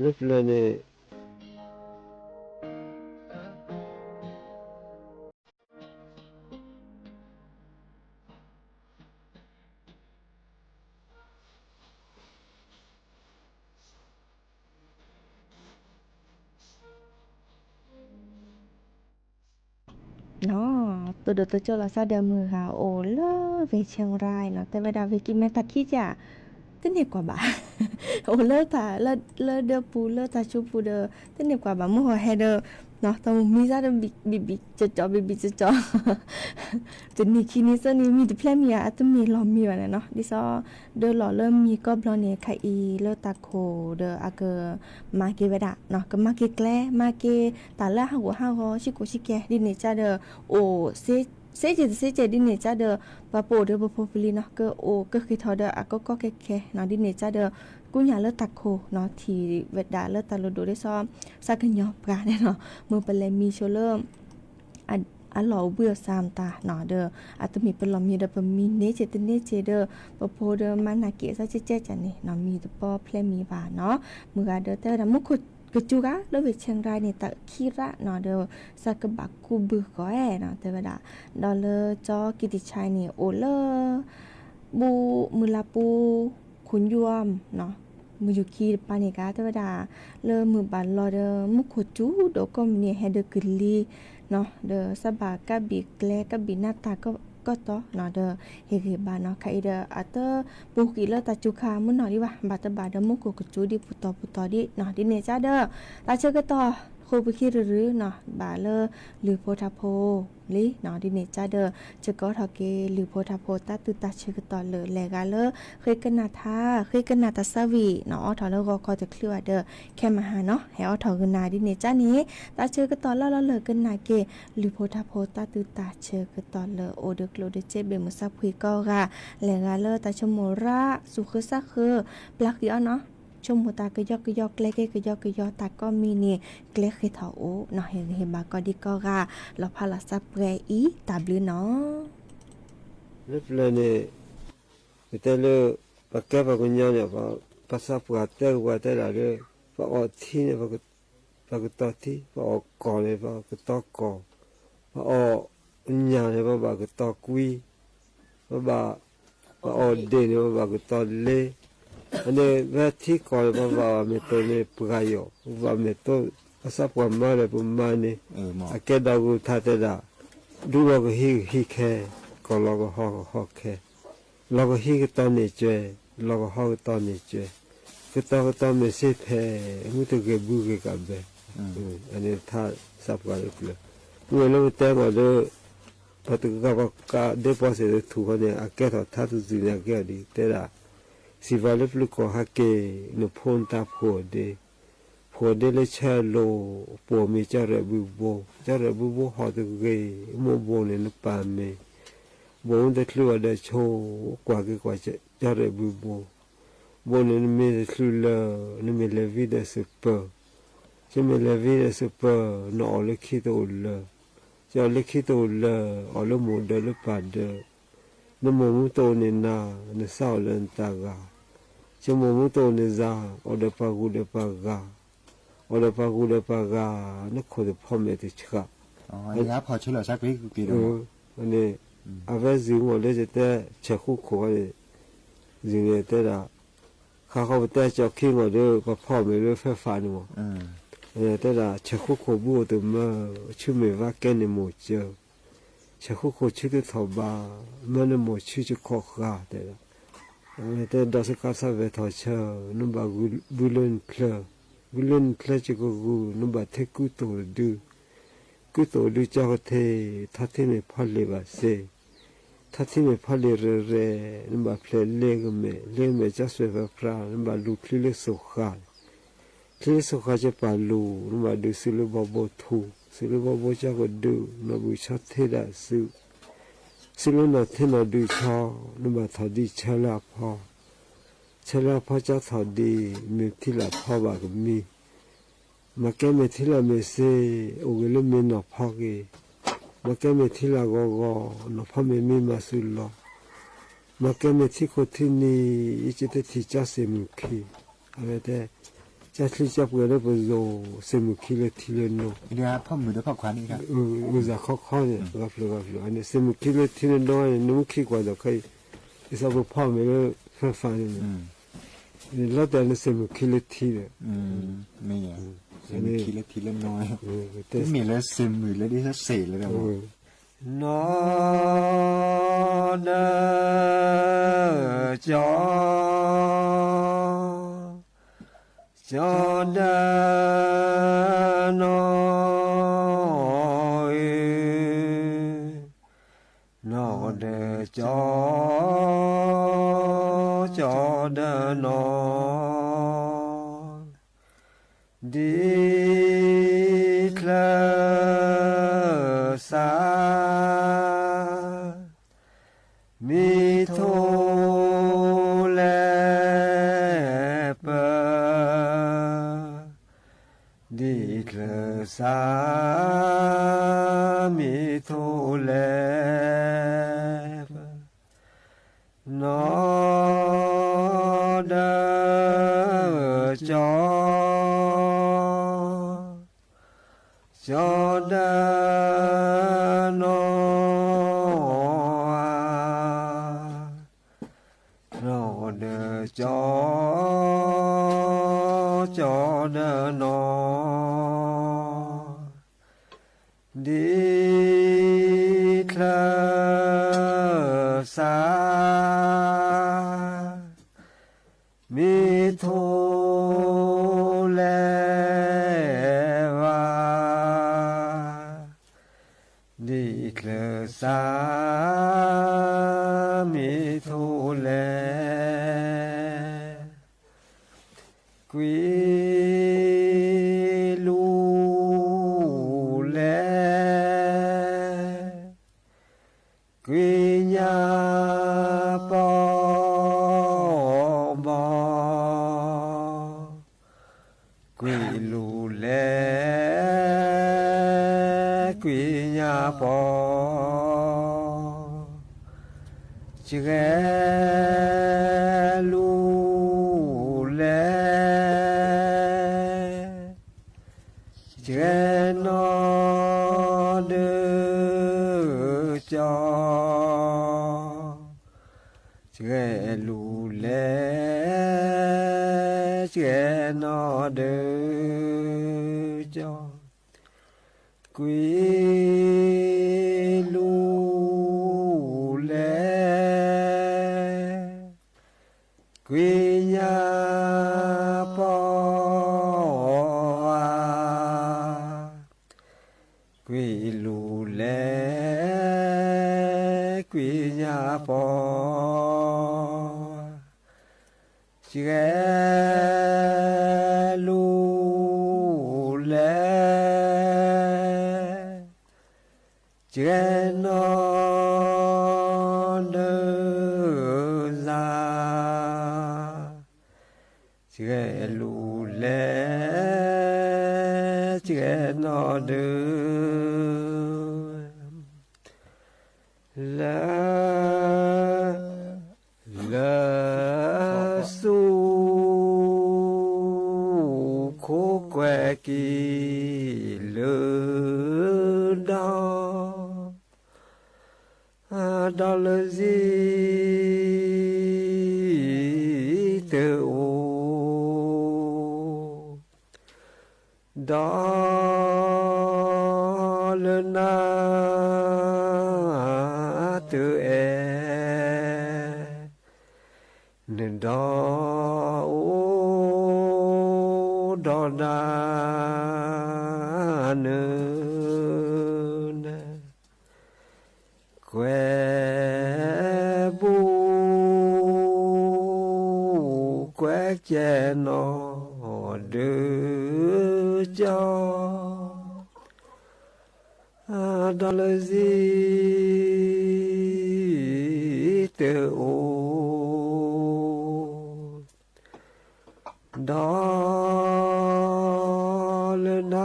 လၢပျၢၤန့ၣ် နီၤ တိၢ်ဒိၣ်တိၢ်ကၠိလီၤဆီဒီးမုၢ်ဂၤအိၣ်လၢဝ့ၢ်ဆ့ရၢနီၤ တဲဝဲဒၣ်ဝ့ၢ်ကံၢ်မဲတၢ်ခံကၢ် တန့ၢ်ကွၢ်ဘၣ်, အိၣ်လၢတၢ်လၢဒၢပူၤလၢတၢ်ဆိပူၤဒီး တန့ၢ်ကွၢ်ဘၣ် မုၢ်ဟီၣ်ဟဲဒီး တၢ်မုၢ်မံစၢ်ဒီး ဘံၣ်ဘံၣ်ကၠီကၠီ ဘံၣ်ဘံၣ်ကၠီကၠီ တနံၤခံနံၤသၢနံၤ မံတဖျဲၣ်မံၤဧါ အတမ့ၢ်လီၤမံၤဘၣ်န့ၣ်နီၤ. ဒ်သိး ဒၢလီၤလၢမံၤကီၢ်ဘျီန့ၣ် ခဲအံၤလၢတၢ်ခိၣ်ဒီးအကမၤက့ၤဝဲဒၣ်နီၤ, ကမၤက့ၤကျဲ မၤက့ၤတၢ်လၢဟးဂူာ်ဟးဂီၤ ဆံးကိာ်ဆံးကဲ ဒ်န့ၣ်ကၢ်ဒီး အိၣ် စ့ကဲးတစ့ကဲး ဒ်န့ၣ်ကၢ်ဒီး ပှၤပအိၣ်ဒီးပဖိပလံၤနီၤ ကအိၣ်ကဃ့ထီၣ်ဒီးအကီကီခဲခဲနီၤ. ဒ်န့ၣ်ကၢ်ဒီး ကူညၣ်လၢတၢ်ခိၣ်နီၤ ထံၣ်ဝဲဒၣ်လၢတၢ်လိၣ်ဒိၣ်ဒ်သိး ပှၤကညီပှၤန့ၣ်နီၤ မ့ၢ်ပလဲၤမံဆိလၢ အလီၢ်အိၣ်ဘှံးအီၤစၢ်မတၤနီၤ ဒီး အတမ့ၢ်ပလီၢ်မံၤဒီး ပမံန့ၢ်က့ၤတန့ၢ်က့ၤဒီး ပဖိဒီးမၤနာ်က့ၤအသးကဲကဲကၢ်န့ၣ်နီၤ မံၤတပီဖျဲၣ်မံၤဘၣ်နီၤ. မုၢ်ဂၤဒီးတဲဝဲဒၣ် မူခိၣ်ကစူၤဂၤလၢဝ့ၢ်ဆဲရါန့ၣ် တၢ်ခံရၣ်နီၤ ဒီး သးကဘၣ်ကူဘုၣ်ဃီဧဲနီၤ တဲဝဲဒၣ် ဒီးလၢကၠီကံတံၣ်ဆါန့ၣ် အိၣ်လၢ ဘူမုၢ်လါပူ ခိၣ်ညူအီၤနီၤ မုၢ်ယူၤခံတပၤန့ၣ်က တဲဝဲဒၣ် လၢမုၢ်ဘၣ်လီၤဒီး မူခိၣ်စူၤဒီးကိးမုၢ်နံၤဟဲဒုးကလံၤနီၤ ဒီးသးဘၣ်ကးဘံၣ်ကျဲ ကးဘံၣ်နၢ်တၢ်ကီတီၤနီၤ ဒီးဟ့ၣ်ဂံၢ်ဘါနီၤ ခဲအံၤဒီး အတပူၤကွံာ်လၢတၢ်စူၤခါမုၢ်နီၤဒံးဘၣ် ဘၣ်တဘၣ်ဒီးမူခိၣ်ကစူၤဒံးပူၤတီၤပူၤတီၤဒံးနီၤ ဒ်န့ၣ်ကၢ်ဒီး တၢ်ဆၢကတီၢ် ဃိပခံရုရုနီၤ ဘၣ်လၢလုၢ်ဖိထါဖိ လံနီၤ ဒ်န့ၣ်ကၢ်ဒီး ဆၢကတီၢ်ထီၣ်က့ၤ လုၢ်ဖိထါဖိတၢ်သူတၢ်ဆၢကတီၢ်လၢာ် လဲၤဂၤလၢ ဃ့ကနၣ်ထါ ဃ့ကနၣ်တၢ်သးဝံၣ်နီၤ အိးထီၣ်လၢဂီၤခီတချုးဘၣ်ဒီး ခဲမဟါနီၤ ဟဲအိးထီၣ်ဂုာ်နၤ ဒ်န့ၣ်ကၢ်န့ၣ် တၢ်ဆၢကတီၢ်လၢလီၤလၢာ်ကနၣ်က့ၤ လုၢ်ဖိထါဖိတၢ်သူတၢ်ဆၢကတီၢ်လၢာ် အိၣ်ဒီးကျိၣ်ဒီးစ့ဘ့ၣ်မုၢ်သးဖှံကိးဂၤ လဲၤဂၤလၢတၢ်ဆိကမိၣ်ရၣ် သူၣ်ဃုသးဃု ပျၢ်ဃံအီၤနီၤ ဆိကမိၣ်တၢ်ကယီကယီ ကျဲက့ၤကယီကယီ တၢ်ကိးမံၤန့ၣ် ကျဲဃ့ထီၣ်အိၣ်နီၤ ဟ့ၣ်ဂံၢ်ဟ့ၣ်ဘါကိးဒံကိးဂၤ လီၤဖးလီၤသးပှဲၤအံၤ တၢ်ဘျုးနီၤ လၢပျၢၤန့ၣ် ပတဲလၢ ပကဲပှၤကညီန့ၣ် ပသးပှၢ်တဲကပှၤတဲဒၣ်လၢ ပအီၣ်ထံန့ၣ် ပကတီၤထံ, ပအီၣ်ကီၢ်န့ၣ် ပကတီၤကီၢ်, ပအီၣ်ညၣ်န့ၣ် ပဘၣ်ကတီၤကွံ, ပဘၣ် ပအီၣ်ဒ့ၣ်န့ၣ် ပဘၣ်ကတီၤလ့, အန့ၣ် ပထံကီၢ်န့ၣ် ပဘၣ်မ့ၢ်တိၢ်န့ၣ်ပှၤယီၤ, ပဘၣ်မ့ၢ်တိၢ် ပသးပှၢ်မၤဒီးပမၤန့ၣ်, အကဲဒီးဂုာ်ထါတဲဒၣ်, ဒူလီၤကဟံးကဟံးခဲ, ကီၢ်လီၤကဟီၣ်ကဟီၣ်ခဲ, လီၤကဟံးကတီၤန့ၢ်စဲး, လီၤကဟီၣ်ကတီၤန့ၢ်စဲး, ကတီၤကတီၤမ့ၢ်စ့ဖဲ, မုၢ်တဂ့ၤဘုဂ့ၤကးဘဲ, အန့ၣ်ထါသးပှၢ်လၢပျၢၤ, မ့ၢ်လၢပတဲမီၤဒီး ပှၤတဂၤပှၤကးဒ့ပီစဲးတထူၣ်ဃီန့ၣ် အကဲထီၣ်ထါတစုန့ၣ် အကဲအီၤဒ်တဲဒၣ်, စံးပှၤလၢပျုၤကီၢ်ဟဲက့ၤ နဖိနတၢ်ဖှိၣ်ဒ့, ဖှိၣ်ဒ့လၢဆၢလိၤ, ပိာ်မ့ၢ်ကၠီရဲၣ်ဘုဘိ, ကၠီရဲၣ်ဘုဘိဟီၣ်တဂ့ၤ, မိၢ်ဘိန့ၣ်နပၢ်မ့ၢ်, ဘိမုၢ်တချုးဘၣ်ဒီးဆိ, ကွၢ်က့ၤကွၢ်ကၠီရဲၣ်ဘုဘိ, ဘိန့ၣ်နမ့ၢ်တချုးလၢ, နမ့ၢ်လဲၤဝံဒီးစပၢၤ, ကမ့ၢ်လဲၤဝံဒီးစပၢၤ, နအီၣ်လၢခံတအိၣ်လၢ, ကၠီအီၣ်လၢခံတအိၣ်လၢ, အီၣ်လၢမိၢ်ဒၢလၢပၢ်ဒၢ, နမိၢ်မုၢ်တအိၣ်န့ၣ်နၤ, နသးအီၣ်လၢနတၢ်ဂၤ, ကမိၢ်မုၢ်တအိၣ်န့ၣ်ယၤ, အီၣ်ဒီးပှၤဂုၤဒီးပှၤဂၤ, အီၣ်ဒီးပှၤဂုၤဒီးပှၤဂၤ, နခိၣ်တဖီၣ်မဲာ်တဆှး, န့ၣ်, အဝဲစံးမီၤလၢယတဲ, ဆဲးဃူခိၣ်န့ၣ်, ယၤန့ၣ်တဲဒၣ်, ခါဃီပတဲကၠီခံမီၤဒီး ပဖီၣ်မဲာ်လၢဖဲဖးန့ၣ်မီၤ, တဲဒၣ် ဆဲးဃူခိၣ်ဘုအိၣ်တမၢ, ဆူမဲာ်ဘၣ်ကဲန့ၣ်မိၢ်စၢၤ, ဆဲးဃူခိၣ်ဆူတထီၣ်ဘၣ်, မၢနမိၢ်ဆူယခီၣ်ဃၢ်တဲဒၣ်, တဲဒီးစကါသးဝဲထီၣ်ဆၢ, နဘၣ်ဘုလၢနချၢ, ဘုလၢနချၢယကဂုာ်, နဘၣ်ထဲကူသိၣ်တဒု, ကူသိၣ်ဒုကၠီကထ့, ထီထံမ့ၢ်ဖီလ့ၣ်ဘၣ်စ့, ထီထံမ့ၢ်ဖီလ့ၣ်ရဲၣ်ရဲၣ်, နဘၣ်ဖျဲးလ့ကမဲာ်, လ့ကမဲာ်ကၠီစွဲၣ်ဖးဖြါ, နဘၣ်လူၤချံလၢစိၤဃာ်, ချံလၢစိၤဃာ်ကပာ်လူၤ, နဘၣ်ဒုးစုလၢဘီဘိထူ, စုလၢဘီဘိကၠီကဒု, နဘၣ်ဘုဆီထ့ဒၣ်စု, စုလၢနီၢ်ထ့နီၢ်ဒုဆီ, နဘၣ်ထီၣ်ဒံးဆၢလၢအဖီ, ဆၢလၢအဖီကၠီထီၣ်ဒံး, မ့ၢ်ထံလၢအဖီဘၣ်ကမံ, မၤကဲမ့ၢ်ထံလၢမ့ၢ်စ့, အိၣ်ဂ့ၤလၢမ့ၢ်နီၢ်ဖီက့ၤ, မၤကဲမ့ၢ်ထံလၢဂီၤဂီၤ, နီၢ်ဖီမ့ၢ်မံမၤစူၤလီၤ, မၤကဲမ့ၢ်ထံခိၣ်ထံနံၤ, ယကတဲထံကၠီစ့ၣ်မုၢ်ခံ, အဝဲတဲ, ကၠီချံကၠီပှဲၤလၢပယိၤ, စ့ၣ်မုၢ်ခံလၢထံလၢနိ, အုၣ်စၢ်ခီခီန့ၣ်, ဂၤဖျၢၣ်ဂၤဖျၢၣ်, အန့ၣ်စ့ၣ်မုၢ်ခံလၢထံလၢနိန့ၣ် နမ့ၢ်ခံကွၢ်ဒီးခဲအံၤ, ဒ်သိးပဖီၣ်မဲာ်လၢဖဲဖးန့ၣ်, လီၤတဲာ်န့ၣ်စ့ၣ်မုၢ်ခံလၢထံဒီး, မ့ၢ်လၢစ့ၣ်မုၢ်ခံလၢထံလၢနိ, မ့ၢ်လၢစ့ၣ်မုၢ်လၢဒ်စ့ၣ်လၢဒီး, နီၢ်ဒီးကၠီ, ကၠီဒီးနီၢ်ဧၢ, နီၢ်ဒီးကၠီ, ကၠီဒီးနီၢ်, ဒ်ချၢသး မံထိလဲၣ်ပၢ, ဒ်ချၢသး မံထိလဲၣ်ပၢ, နီၢ်ဒီးကၠီ, ကၠီဒီးနီၢ်ဧၢ, နီၢ်ဒီးကၠီ, ကၠီဒီးနီၢ်, ဒ်ချၢသး မံထိလဲၣ်ပၢ, ဒ်ချၢသး မံထိလဲၣ်, ကွံာ်လူၤလဲၣ်, ကွံာ်ညါပီၤမီၤ, ကွံာ်လူၤလဲၣ်, ကွံာ်ညါပီၤ, ယဲလူၤလဲၣ်, ယဲနီၢ်ဒီးကၠီ, ယဲလူၤလဲၣ်, ယဲနီၢ်ဒီးကၠီ, ကွံာ်လူၤလဲၣ်, ကွံာ်ညါပီၤဧါ, ကွံာ်လူၤလဲၣ်, ကွံာ်ညါပီၤ, ယဲလူၤလဲၣ်, ယဲနီၢ်ဒီးယၤ, ယဲလူၤလဲၣ်, ယဲနီၢ်ဒီး လၢ လၢစူၢ်ခိၣ်ကွဲၤက့ၤလၢဒီး ဒီးလၢစံၣ်တအိၣ် ဒီးလၢနၤတအဲၣ် နဒီးအိၣ်ဒီးနၤနၢၤ ကွဲၤဘူၣ် ကွဲၤကဲနီၢ်ဒုးကၠီ ဒီးလၢစံၣ်တအိၣ် ဒီးလၢနၤ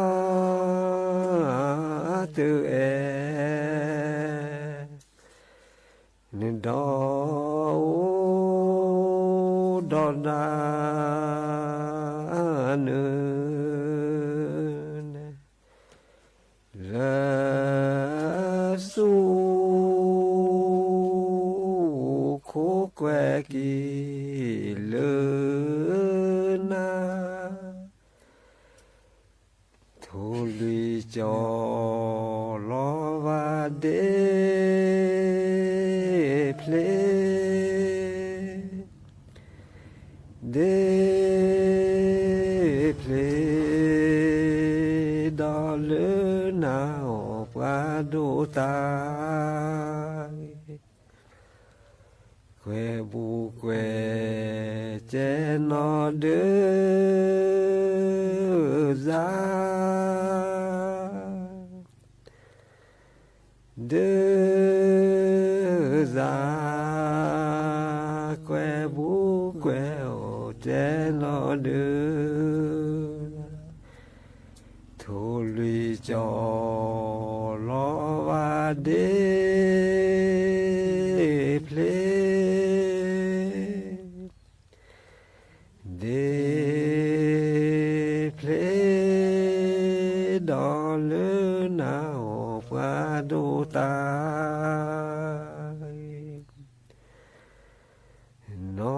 တအဲၣ် နဒီးအိၣ်ဒီးနၤနၢၤ လၢစူၢ်ခိၣ်ကွဲၤက့ၤ လၢနၤ ထိၣ်လွံၢ်ကၠီလီၤဘၣ် ဒ့ဖျ့, ဒ့ဖျ့, ဒီးလၢနၤအီၤပှၤဒိၣ်တၢ်ဂ့ၤ, ကွဲးဘူးကွဲးစဲနီၢ်ဒုးစၢ် ဒုးစၢ်, ကွဲးဘူးကွဲးအိၣ်စဲနီၢ်ဒုး, ထိၣ်လွံၢ်ကၠီၤလီၤဘၣ်ဒ့ဖျ့, ဒ့ဖျ့, ဒီးလၢနၤအီၤပှၤဒိၣ်တၢ်ဂ့ၤ, နီၢ်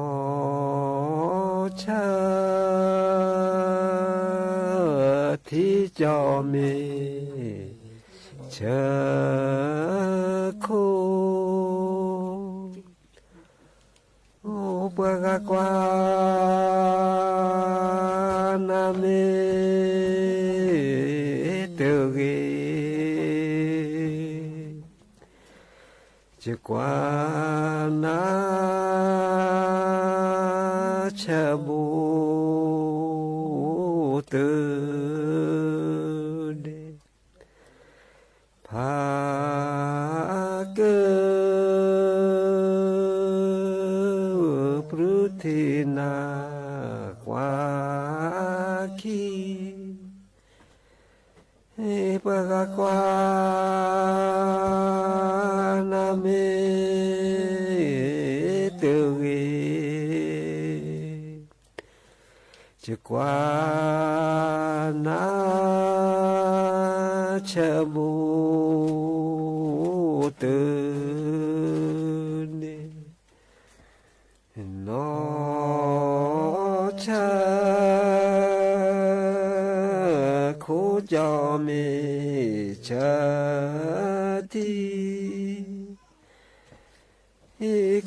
ဆၢ ထံကၠီမ့ၢ်ဆၢခိၣ်, အိၣ်ပှၤဂၤကွၢ်နၤမ့ၢ်တဂ့ၤ, ယကွၢ်နၤဆၢဘူးတဒ့, ဖးကၢ ပြူထံနၤကွၢ်ခံ, ပှၤဂၤကွၢ်နၤမ့ၢ်တဂ့ၤ, ယကွၢ်နၤဆၢဘူးတန့ၣ်, နီၢ်ဆၢ ခိၣ်ကၠီမ့ၢ်ဆၢထံ,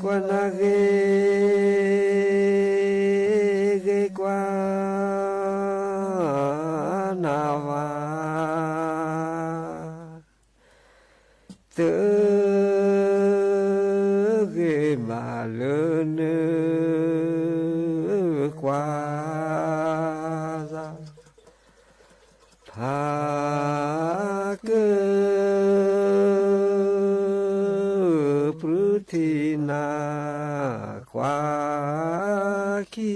ကွၢ်နၤဂ့ၤ ဂ့ၤကွၢ်နၤဘၣ်, တဂ့ၤမးလၢနကွၢ်စၢ်, ဖးကၢ ပြူထံနၤကွၢ်ခံ,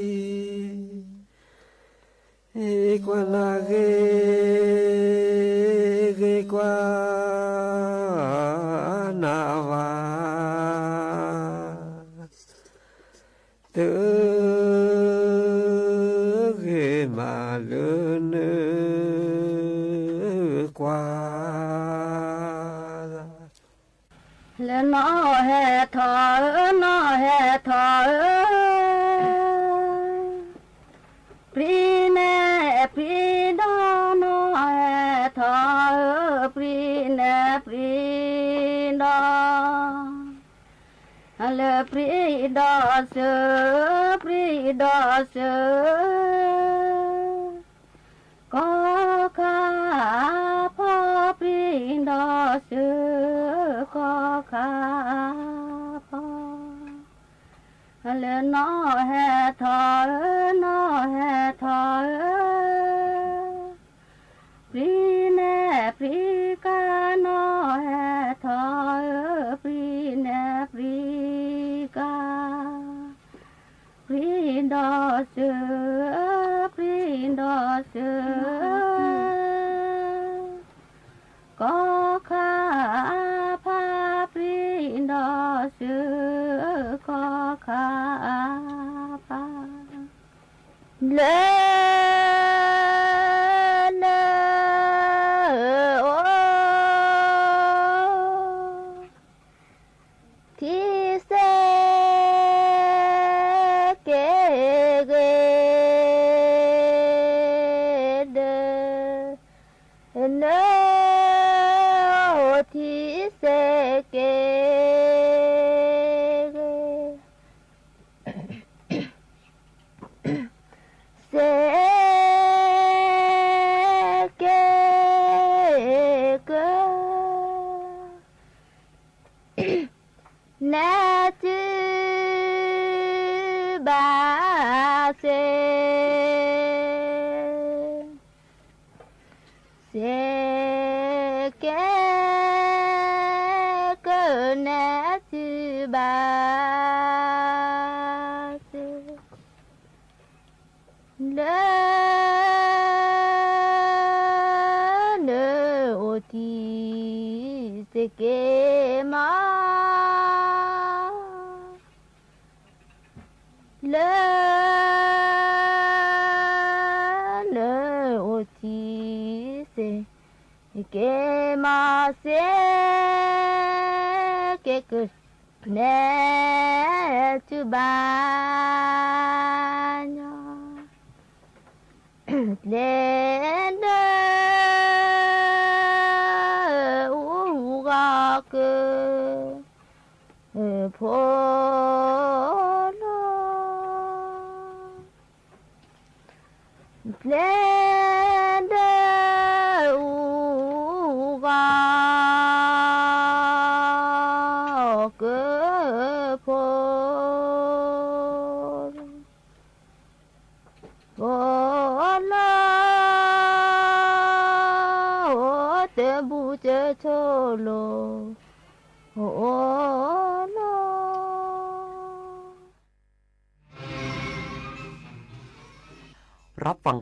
ကွၢ်နၤဂ့ၤ ဂ့ၤကွၢ်နၤဘၣ်, တဂ့ၤမးလၢနကွၢ်စၢ်, လၢနီၢ်ဟဲထီၣ်ဧၢ နီၢ်ဟဲထီၣ်ဧၢ, ပြံနဲၣ်ပြံဒီ နီၢ်ဟဲထီၣ်ဧၢ, ပြံနဲၣ်ပြံဒီ, လၢပြံဒီးစၢၤ, ပြံဒီးစၢၤ ကီခါဖီ, ပြံဒီးစၢၤ ကီခါဖီ, လၢနီၢ်ဟဲထီၣ်ဧၢ, နီၢ်ဟဲထီၣ်ဧၢ, ပြံနဲၣ်ပြံကါ နီၢ်ဟဲထီၣ်ဧၢ, ပြံနဲၣ်ပြံကါ ပြံဒီးစၢၤ, ပြံဒီးစၢၤ ကီခါဖါ, ပြံဒီးစၢၤ ကီခါဖါ, လၢနအိၣ် ထံဆဲးက့ၤဂ့ၤဒီး နအိၣ်ထံဆဲး နဲၣ်စုဘၣ်စ့ၢ်, စ့ၢ်ကီးနဲၣ်စုဘၣ်စ့ၢ်, လၢ နအိၣ်တံၢ်စ့ၢ်ကီးမး, လၢ နအိၣ်တံၢ်စ့ၢ်ကီးမး, စ့ၢ်ကီးနဲၣ်စုဘၣ်ညီ, ပျဲဒီး အူဂၤကဖိလီၤ, ပျဲဒီး အူဂၤကဖိ ဖိလီၤ, တဘူးကဆိလိာ် အိၣ်လီၤ. รับฟัง